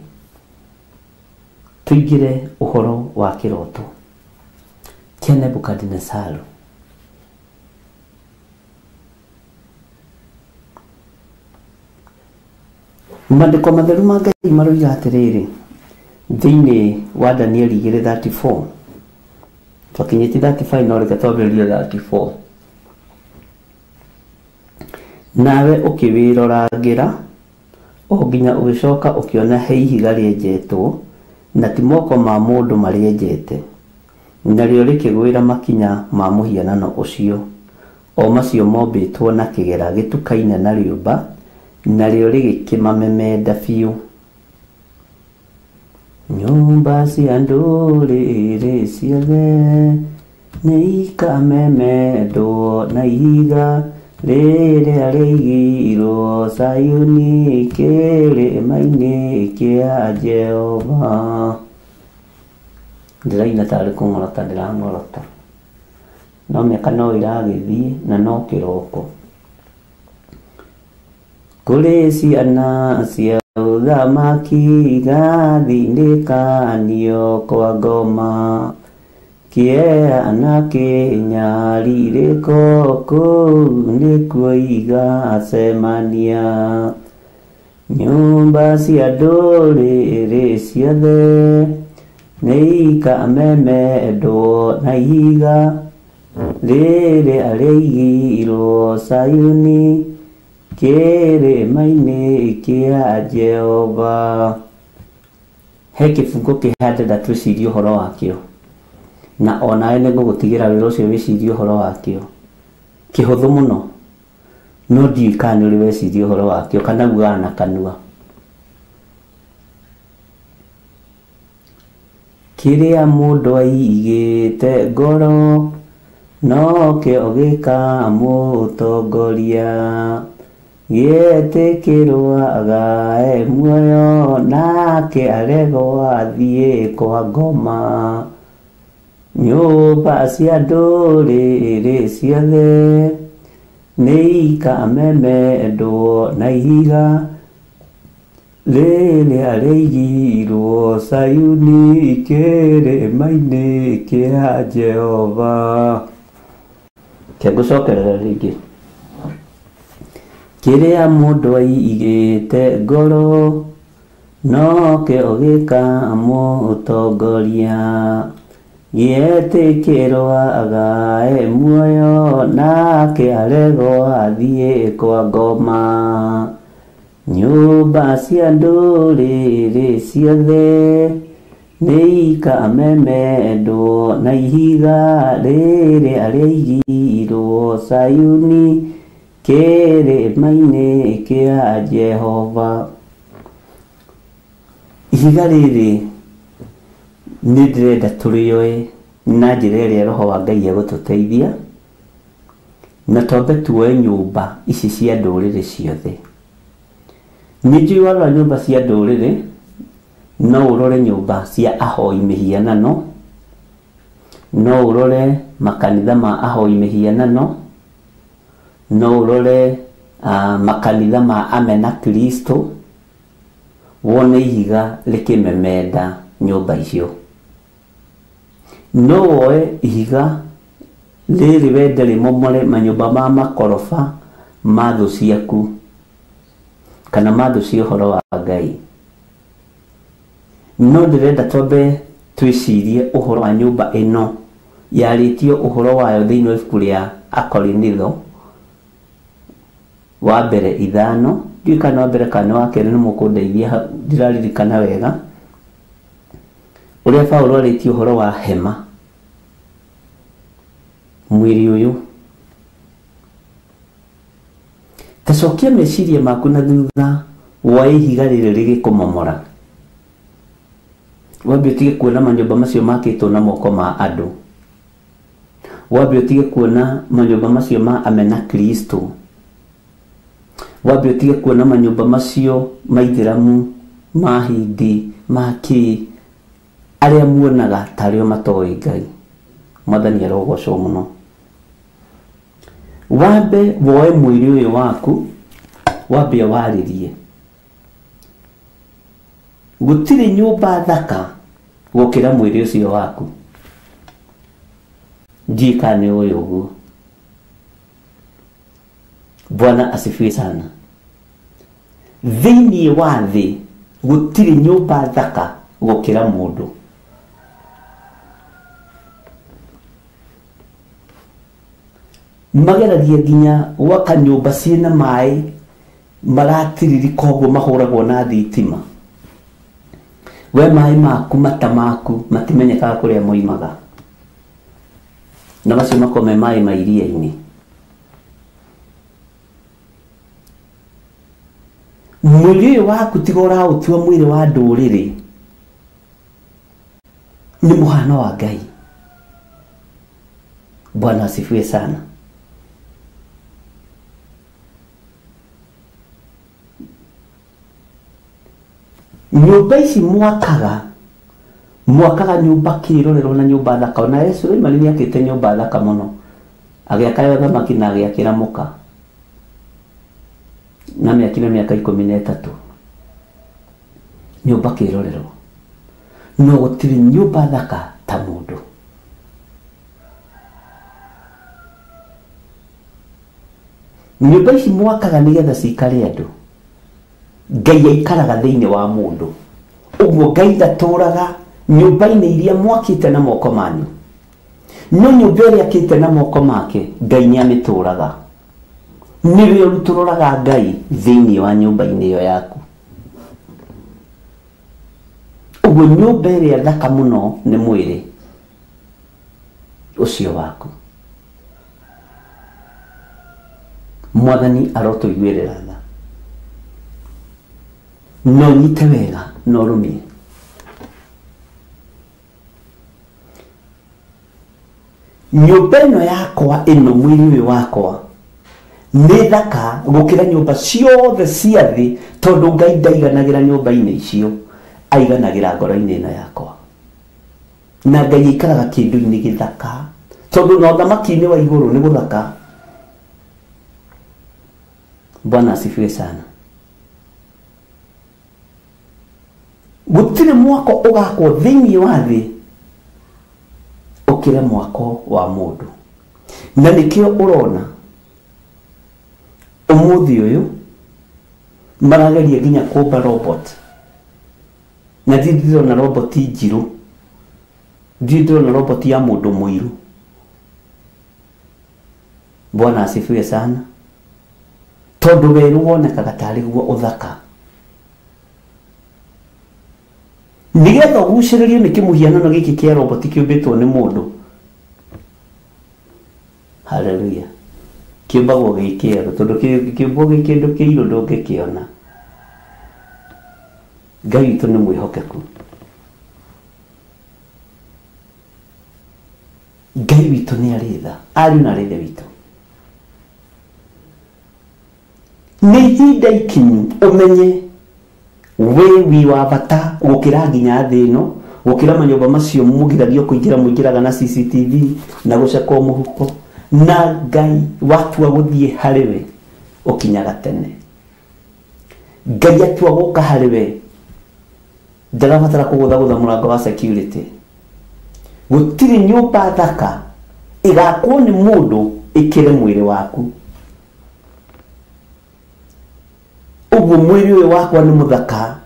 Tũingĩre ũhoro wa kĩroto kĩa Nebukadinesaru. Maandĩko matheru ma Ngai maroiga atĩrĩrĩ thĩinĩ wa Danieli 2:34, twakinyĩtie 35, no reke twambĩrĩrie 34. Nawe ũkĩwĩrorangĩra o nginya ũgĩcoka ũkĩona he ihiga rĩenjetwo, na ti moko ma mũndũ marĩenjete, narĩo rĩkĩgwĩra makinya ma mũhianano ũcio, o macio mombĩtwo na kĩgera gĩtukaine na rĩũmba, narĩo rĩgĩkĩmamemenda biũ. Nyũmba cia ndũrĩrĩ ciothe nĩ ikamemendwo na ihiga rĩrĩa rĩigirwo Sayuni kĩrĩma-inĩ kĩa Jehova. Ndĩraina tarĩ kũng'orota ndĩrang'orota, no mĩaka no ĩragĩthiĩ na no kĩroko. Kũrĩ ciana cia ũthamaki gathindĩkanio kwa ngoma, kĩeha na kĩnyarirĩko kũu nĩkuo igacemania. Nyũmba cia ndũrĩrĩ ciothe nĩ ikamemendwo na ihiga rĩrĩa rĩigirwo Sayuni kĩrĩma-inĩ kĩa Jehova. He kĩbungo kĩhandĩra twĩcirie ũhoro wakĩo, na onawe nĩ ngũgũtigĩra wĩra ũcio wĩcirie ũhoro wakĩo. Kĩhũthũ mũno, no ndiũĩ kana nĩ ũrĩ weciria ũhoro wakĩo kana ugaga na kanua. Kĩrĩa mũndũ aigĩte ngoro nokĩo gĩkamũtongoria, gĩetĩkĩrwo agae muoyo nake aregwo athiĩ kwa ngoma. Nyũmba cia ndũrĩrĩ ciothe nĩ ikamemendwo na ihiga rĩrĩa rĩigirwo Sayuni kĩrĩma-inĩ kĩa Jehova. Kĩngũcokerera rĩngĩ. Kĩrĩa mũndũ aigĩte ngoro nokĩo gĩkamũtongoria, gĩetĩkĩrwo agae muoyo nake aregwo athiĩ kwa ngoma. Nyũmba cia ndũrĩrĩ ciothe nĩ ikamemendwo na ihiga rĩrĩa rĩigirwo Sayuni kĩrĩma-inĩ kĩa Jehova. Ihiga rĩrĩ nĩ ndĩrenda tũrĩoe na njĩra ĩrĩa Roho wa Ngai egũtũteithia, na twambe tuoe nyũmba ici cia ndũrĩrĩ ciothe. Nĩ njũĩ warora nyũmba cia ndũrĩrĩ, no ũrore nyũmba cia ahoi mĩhianano, no ũrore makanitha ma ahoi mĩhianano, no ũrore makanitha ma amena Kristo, wone ihiga rĩkĩmemenda nyũmba icio. No woe ihiga rĩrĩ wende rĩmomore manyũmba ma makoroba ma thũ ciaku kana ma thũ cia ũhoro wa Ngai. No ndĩrenda twambe twĩcirie ũhoro wa nyũmba ĩno yarĩtio ũhoro wayo thĩinĩ wa ibuku rĩa Akorinitho wa mbere 5, ndiũĩ kana wa mbere kana wa kerĩ, nĩ mũkũndeithia ndiraririkana wega, ũrĩa Paũlũ arĩtie ũhoro wa hema mwĩrĩ ũyũ. Tacokia meciria maku na thutha woe ihiga rĩrĩ rĩgĩkũmomora, wambe ũtige kuona manyũmba macio makĩtwo na moko ma andũ, wambe ũtige kuona manyũmba macio ma amena Kristo, wambe ũtige kuona manyũmba macio ma ithĩramu, ma Hindi, ma kĩ, arĩa muonaga tarĩo matoĩ Ngai. Mwathani arogocwo mũno. Wambe woe mwĩrĩ ũyũ waku, wambe warĩrie. Gũtirĩ nyũmba thaka Gũkĩra mwĩrĩ ũcio waku. Ndiũĩ kana nĩ ũĩ ũguo. Bwana asifiwe sana. Thĩinĩ wa thĩ gũtirĩ nyũmba thaka gũkĩra mũndũ. Mageragia nginya gwaka nyũmba ciĩna maĩ maratiririka ũguo mahũragwo na thitima. We maĩ maku mata maku matimenyekaga kũrĩa moimaga. Na macio makorwo me maĩ ma iria-inĩ. Mwĩrĩ ũyũ waku tiga ũraũtua mwĩrĩ wa ndũrĩrĩ nĩ mũhano wa Ngai. Bwana asifiwe sana. Nyũmba ici mwakaga mwakaga nyũmba kĩrorerwo na nyũmba thaka. Ona Yesu Suleimani nĩakĩte nyũmba thaka mũno, agĩaka ya ũthamaki na agĩakĩra mũka, na mĩakire mĩaka 13 nyũmba kĩrorerwo. No gũtirĩ nyũmba thaka ta mũndũ. Nyũmba ici mwakaga nĩgetha cikare andũ. Ngai aikaraga thĩinĩ wa mũndũ. Ũguo Ngai ndatũraga nyũmba-inĩ iria mwakĩte na moko manyu. No nyũmba ĩrĩa akĩte na moko make Ngai nĩamĩtũraga. Nĩwe ũrutũrũraga Ngai thĩinĩ wa nyũmba-inĩ ĩyo yaku. Ũguo nyũmba ĩrĩa thaka mũno nĩ mwĩrĩ ũcio waku. Mwathani arotũiguĩrĩra tha. No nyite wega na ũrũmie. Nyũmba ĩno yakwa ĩno mwĩrĩ ũyũ wakwa nĩ thaka gũkĩra nyũmba ciothe cia thĩ, tondũ Ngai ndaiganagĩra nyũmba-inĩ icio, aiganagĩra ngoro-inĩ ĩno yakwa. Na Ngai aikaraga kĩndũ-inĩ gĩthaka, tondũ na ũthamaki-inĩ wa igũrũ nĩ gũthaka. Bwana asifiwe sana. Gũtirĩ mwako ũgakwo thĩinĩ wa thĩ ũkĩre mwako wa mũndũ. Na nĩkĩo ũrona ũmũthĩ ũyũ marageria nginya kũmba robot. Na ndirĩ ndĩrona robot njirũ, ndirĩ ndĩrona robot ya mũndũ mũirũ. Bwana asifiwe sana. Tondũ werũ wonekaga tarĩ guo ũthaka. Nĩgetha ũgucĩrĩrio nĩ kĩmũhianano gĩkĩ kĩa robot kĩũmbĩtwo nĩ mũndũ. Haleluya. Kĩũmbagwo gĩ kĩerũ, tondũ kĩũmbwo gĩ kĩndũ kĩirũ ndũngĩkĩona. Ngai witũ nĩ mwĩhokeku. Ngai witũ nĩ arĩ tha, ariũ na arĩ ithe witũ. Nĩ ihinda ikinyu ũmenye wĩ wi wa bata gũkĩra nginya thĩ ĩno, gũkĩra manyũmba macio mũgiragio kũingĩra mũingĩraga na CCTV na gũcekwo mũhuko. Na Ngai watua gũthiĩ harĩ we ũkinyaga tene. Ngai atua gũka harĩ we ndarabatara kũgũthagũtha mũrango wa security. Gũtirĩ nyũmba thaka ĩgakwo nĩ mũndũ ĩkĩre mwĩrĩ waku. Ũguo mwĩrĩ ũyũ wakwa nĩ mũthaka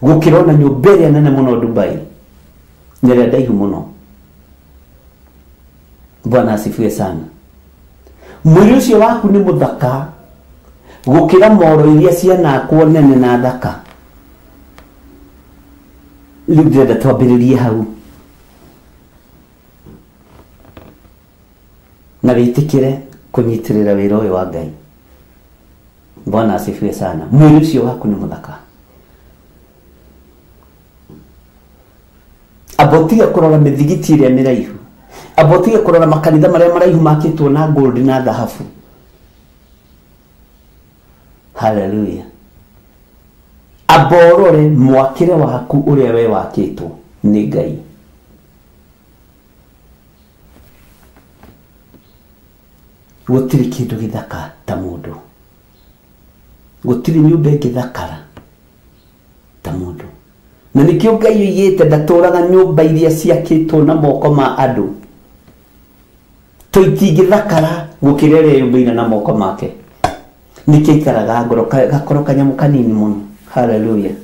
gũkĩra ona nyũmba ĩrĩa nene mũno Dubai, na ĩrĩa ndaihu mũno. Bwana asifiwe sana. Mwĩrĩ ũcio waku nĩ mũthaka gũkĩra moro iria cianakwo nene na thaka. Rĩu ndĩrenda twambĩrĩrie hau na wĩtĩkĩre kũnyitĩrĩra wĩra ũyũ wa Ngai. Bwana asifiwe sana. Mwĩrĩ ũcio waku nĩ mũthaka. Amba ũtige kũrora mĩthigiti ĩrĩa mĩraihu, amba ũtige kũrora makanitha marĩa maraihu makĩtwo na gold na thahabu. Haleluya. Amba ũrore mwakĩre waku ũrĩa we wakĩtwo nĩ Ngai. Gũtirĩ kĩndũ gĩthaka ta mũndũ. Gũtirĩ nyũmba ĩngĩthakara ta mũndũ. Na Nĩkĩo Ngai oigĩte ndatũraga nyũmba iria ciakĩtwo na moko ma andũ. Tũitingĩthakara gũkĩra ĩrĩa yũmbĩire na moko make. Nĩkĩo aikaraga ngoro gakoro kanyamũ kanini mũno. Hallelujah.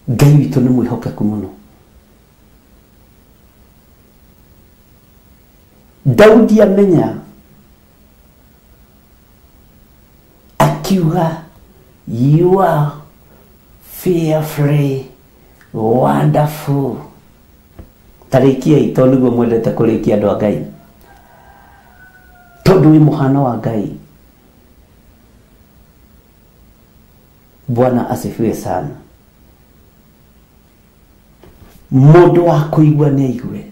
Ngai witũ nĩ mwĩhokeku mũno. Daudi amenya akiuga you are fearfully wonderful. Tarĩkiai tondũ nĩguo mwendete kũrĩkia andũ a Ngai, tondũ wĩ mũhano wa Ngai. Bwana asifiwe sana. Mũndũ wa kũigua nĩ aigue.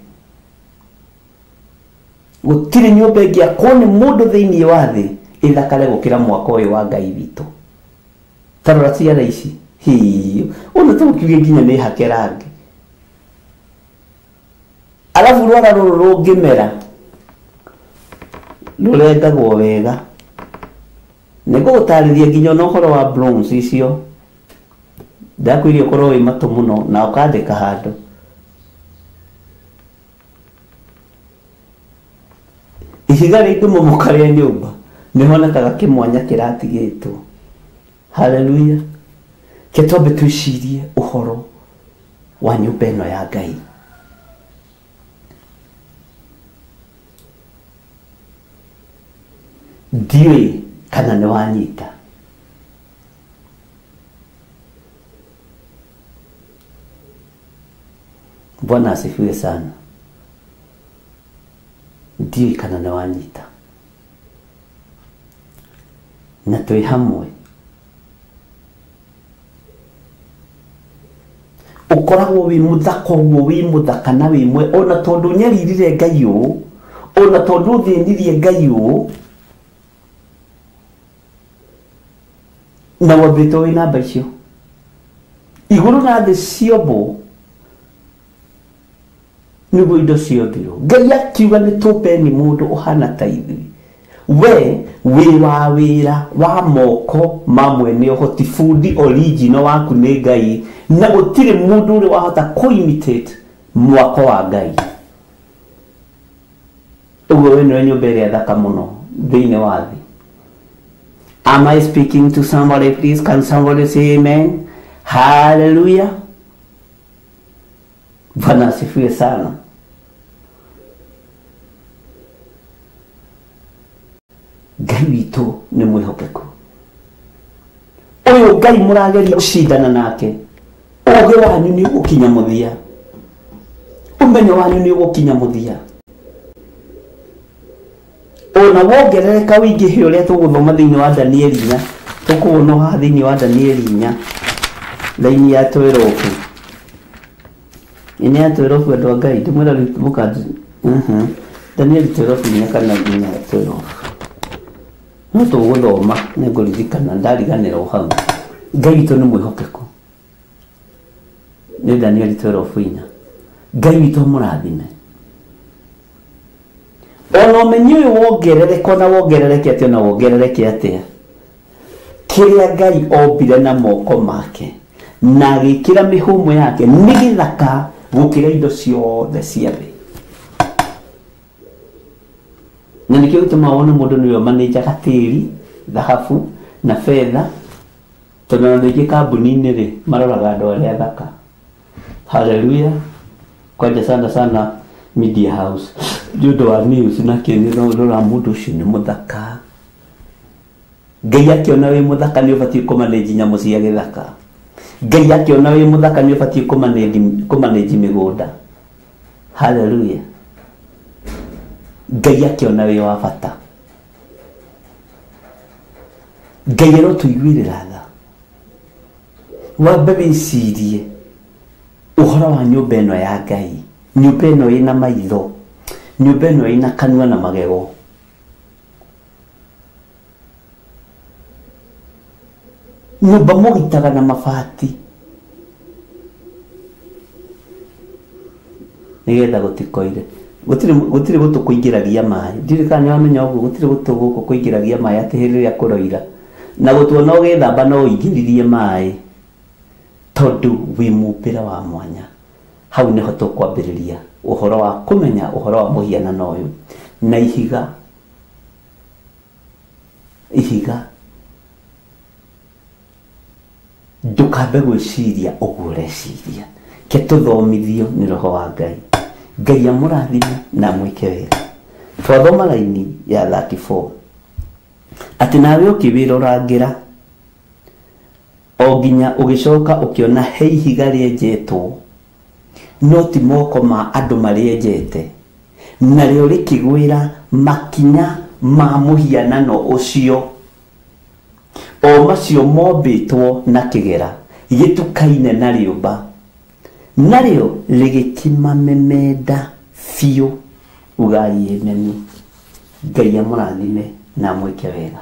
Gũtirĩ nyũmba ĩngĩakwo nĩ mũndũ thĩinĩ wa thĩ ĩthakare gũkĩra mwaka ũyũ wa Ngai witũ. Ta rora ciara ici, hĩ, ũna tũkiuge nginya nĩ hake rangi. Arabu rwara rũrũ rũngĩmera rũrengagwo wega. Nĩngũgũtarĩria nginya ona ũhoro wa bronze icio. Ndakwĩire ũkorwo wĩ matũ mũno na ũkandĩka handũ. Ihiga rĩngĩmomoka rĩa nyũmba nĩhonekaga kĩmwanya kĩratigĩtwo. Hallelujah. Ke twambe twĩcirie ũhoro wa nyũmba ĩno ya Ngai. Ndiũĩ kana nĩ wanyita. Bwana asifiwe sana. Ndiũĩ kana nĩ wanyita. Na twĩ hamwe. Ũkoragwo wĩ mũthaka ũguo, wĩ mũthaka na wĩ mwe, ona tondũ nyaririre Ngai ũũ, ona tondũ ũthĩnirie Ngai ũũ, na wambĩtwo wĩ namba icio. Igũrũ na thĩ ciombwo nĩguo indo ciombirwo. Ngai akiuga nĩ tũmbeni mũndũ ũhana ta ithuĩ. We wĩ wa wĩra wa moko ma mwene ũhoti, bundi original waku nĩ Ngai, na gũtirĩ mũndũ ũrĩ wahota kũ-imitate mwako wa Ngai. Ũguo we nĩwe nyũmba ĩrĩa thaka mũno thĩinĩ wa thĩ. Am I speaking to somebody, please? Can somebody say amen? Hallelujah. Bwana asifiwe sana. Ngai witũ nĩ mwĩhokeku. Ũyũ Ngai mũrageria gũcindana nake, ũũgĩ wanyu nĩ ũgũkinya mũthia, ũmenyo wanyu nĩ ũgũkinya mũthia. Ona wongerereka wĩingĩhe ũrĩa tũgũthoma thĩinĩ wa Danieli 4, tũkũwona haha thĩinĩ wa Danieli 4 raini ya 12. Ĩnĩ ya 12 andũ a Ngai, ndĩmwĩra rĩu mũka Danieli 12 kana 4 12. No tũgũthoma nĩngũririkana ndariganĩrwo hau. Ngai witũ nĩ mwĩhokeku. Nĩ Danieli 12:4. Ngai witũ amũrathime. Ona ũmenyo ũyũ wongerereka, ona wongerereke atĩa, ona wongerereke atĩa, kĩrĩa Ngai ombire na moko make na agĩkĩra mĩhũmũ yake nĩ gĩthaka gũkĩra indo ciothe cia thĩ. Na nĩkĩo gĩtũmaga wone mũndũ nĩwe manĩnjaga tĩri, thahabu na betha, tondũ ona andũ aingĩ kambuni-inĩ rĩ maroraga andũ arĩa athaka. Hallelujah. Kwanja sana sana media house nĩ ũndũ wa news na kĩ, nĩ ũrora mũndũ ũcio nĩ mũthaka. Ngai akĩona wĩ mũthaka nĩ ũbatiĩ kũmanĩnji nyamũ cia gĩthaka. Ngai akĩona wĩ mũthaka nĩ ũbatiĩ kũmanĩnji mĩgũnda. Hallelujah. Ngai akĩona wĩ wa bata. Ngai arotũiguĩrĩra tha. Wambe wĩcirie ũhoro wa nyũmba ĩno ya Ngai. Nyũmba ĩno ĩna maitho, nyũmba ĩno ĩna kanua na magego. Nyũmba mũgitaga na mabati nĩgetha gũtikoire. Gũtirĩ gũtũ kũingĩragia maĩ. Ndirĩ kana nĩwamenya ũguo, gũtirĩ gũtũ gũkũ kũingĩragia maĩ atĩ hĩndĩ ĩrĩa kũroira. Na gũtuona ũgĩthamba no ũingĩririe maĩ tondũ wĩ mũmbĩre wa mwanya. Hau nĩho tũkwambĩrĩria ũhoro wa kũmenya ũhoro wa mũhianano ũyũ na ihiga. Ihiga ndũkambe gwĩciria ũguo ũreciria, ke tũthomithio nĩ roho wa Ngai. Ngai amũrathime na amwĩke wega. Twathoma raini ya 34 atĩ nawe ũkĩwĩrorangĩra o nginya ũgĩcoka ũkĩona he ihiga rĩenjetwo, no ti moko ma andũ marĩenjete, narĩo rĩkĩgwĩra makinya ma mũhianano ũcio, o macio mombĩtwo na kĩgera gĩtukaine na rĩũmba, narĩo rĩgĩkĩmamemenda biũ. Ugai amen. Ngai amũrathime na amwĩke wega.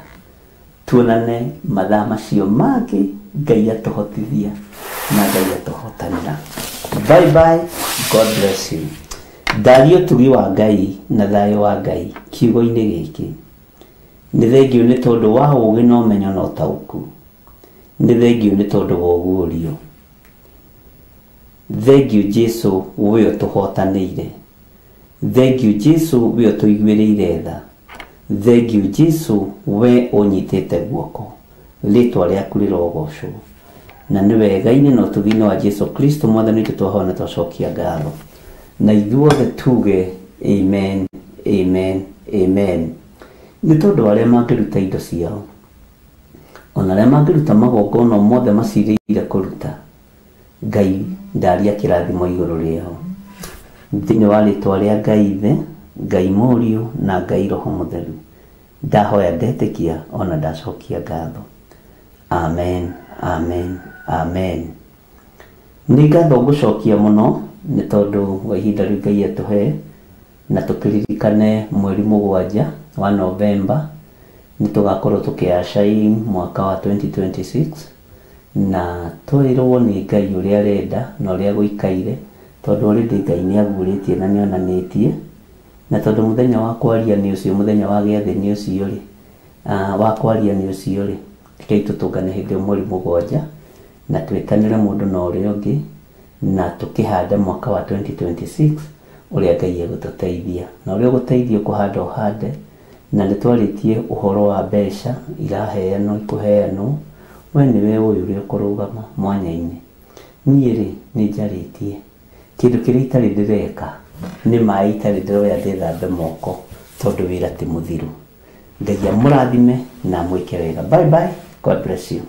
Tuonane mathaa macio mangĩ, Ngai atũhotithia na Ngai atũhotanĩra. Bye bye, God bless you. Ndaria ũtugi wa Ngai na thayũ wa Ngai kiugo-inĩ gĩkĩ. Nĩ thengiũ nĩ tondũ wa ũũgĩ na ũmenyo na ũtaũku. Nĩ thengiũ nĩ tondũ wa ũguũrio. Thengiũ Jesũ we ũtũhotanĩire. Thengiũ Jesũ we ũtũiguĩrĩire tha. Thengiũ Jesũ we ũnyitĩte guoko. Rĩtwa rĩaku rĩrogocwo. Na nĩ wega-inĩ na ũtugi-inĩ wa Jesũ Kristo mwathani witũ twahoya na twacokia ngatho. Na ithuothe tuge amen, amen, amen. Nĩ tondũ arĩa mangĩruta indo ciao, ona arĩa mangĩruta magongona mothe macirĩire kũruta, Ngai ndaria kĩrathimo igũrũ rĩao. Thĩinĩ wa rĩtwa rĩa Ngai Ithe, Ngai Mũriũ na Ngai Roho Mũtheru, ndahoya ndetĩkia ona ndacokia ngatho. Amen, amen, amen. Nĩ ngatho ngũcokia mũno nĩ tondũ wa ihinda rĩu Ngai atũhe, na tũkĩririkane mweri 7 wa Novemba nĩ tũgakorwo tũkĩacai mwaka wa 2026, na twĩrwo nĩ Ngai ũrĩa arenda na ũrĩa gũikaire, tondũ already Ngai nĩ aguũrĩtie na nĩ onanĩtie, na tondũ mũthenya wa kwaria nĩ ũcio, mũthenya wa gĩathĩ nĩ ũcio rĩ, wa kwaria nĩ ũcio rĩ, rekei tũtũngane hĩndĩ ĩyo mweri 7 na twĩtanĩre mũndũ na ũrĩa ũngĩ, na tũkĩhande mwaka wa 2026 ũrĩa Ngai egũtũteithia. Na ũrĩa ũgũteithio kũhanda ũhande, na nĩ twarĩtie ũhoro wa mbeca iraheanwo ikũheanwo, we nĩwe ũyũ ũrĩa ũkũrũgama mwanya-inĩ. Niĩ rĩ nĩ njarĩtie kĩndũ kĩrĩa itarĩ ndĩreka nĩ maĩ itarĩ ndĩroya ndĩthambe moko, tondũ wĩra ti mũthiru. Ngai amũrathime na amwĩke wega. Bye bye, God bless you.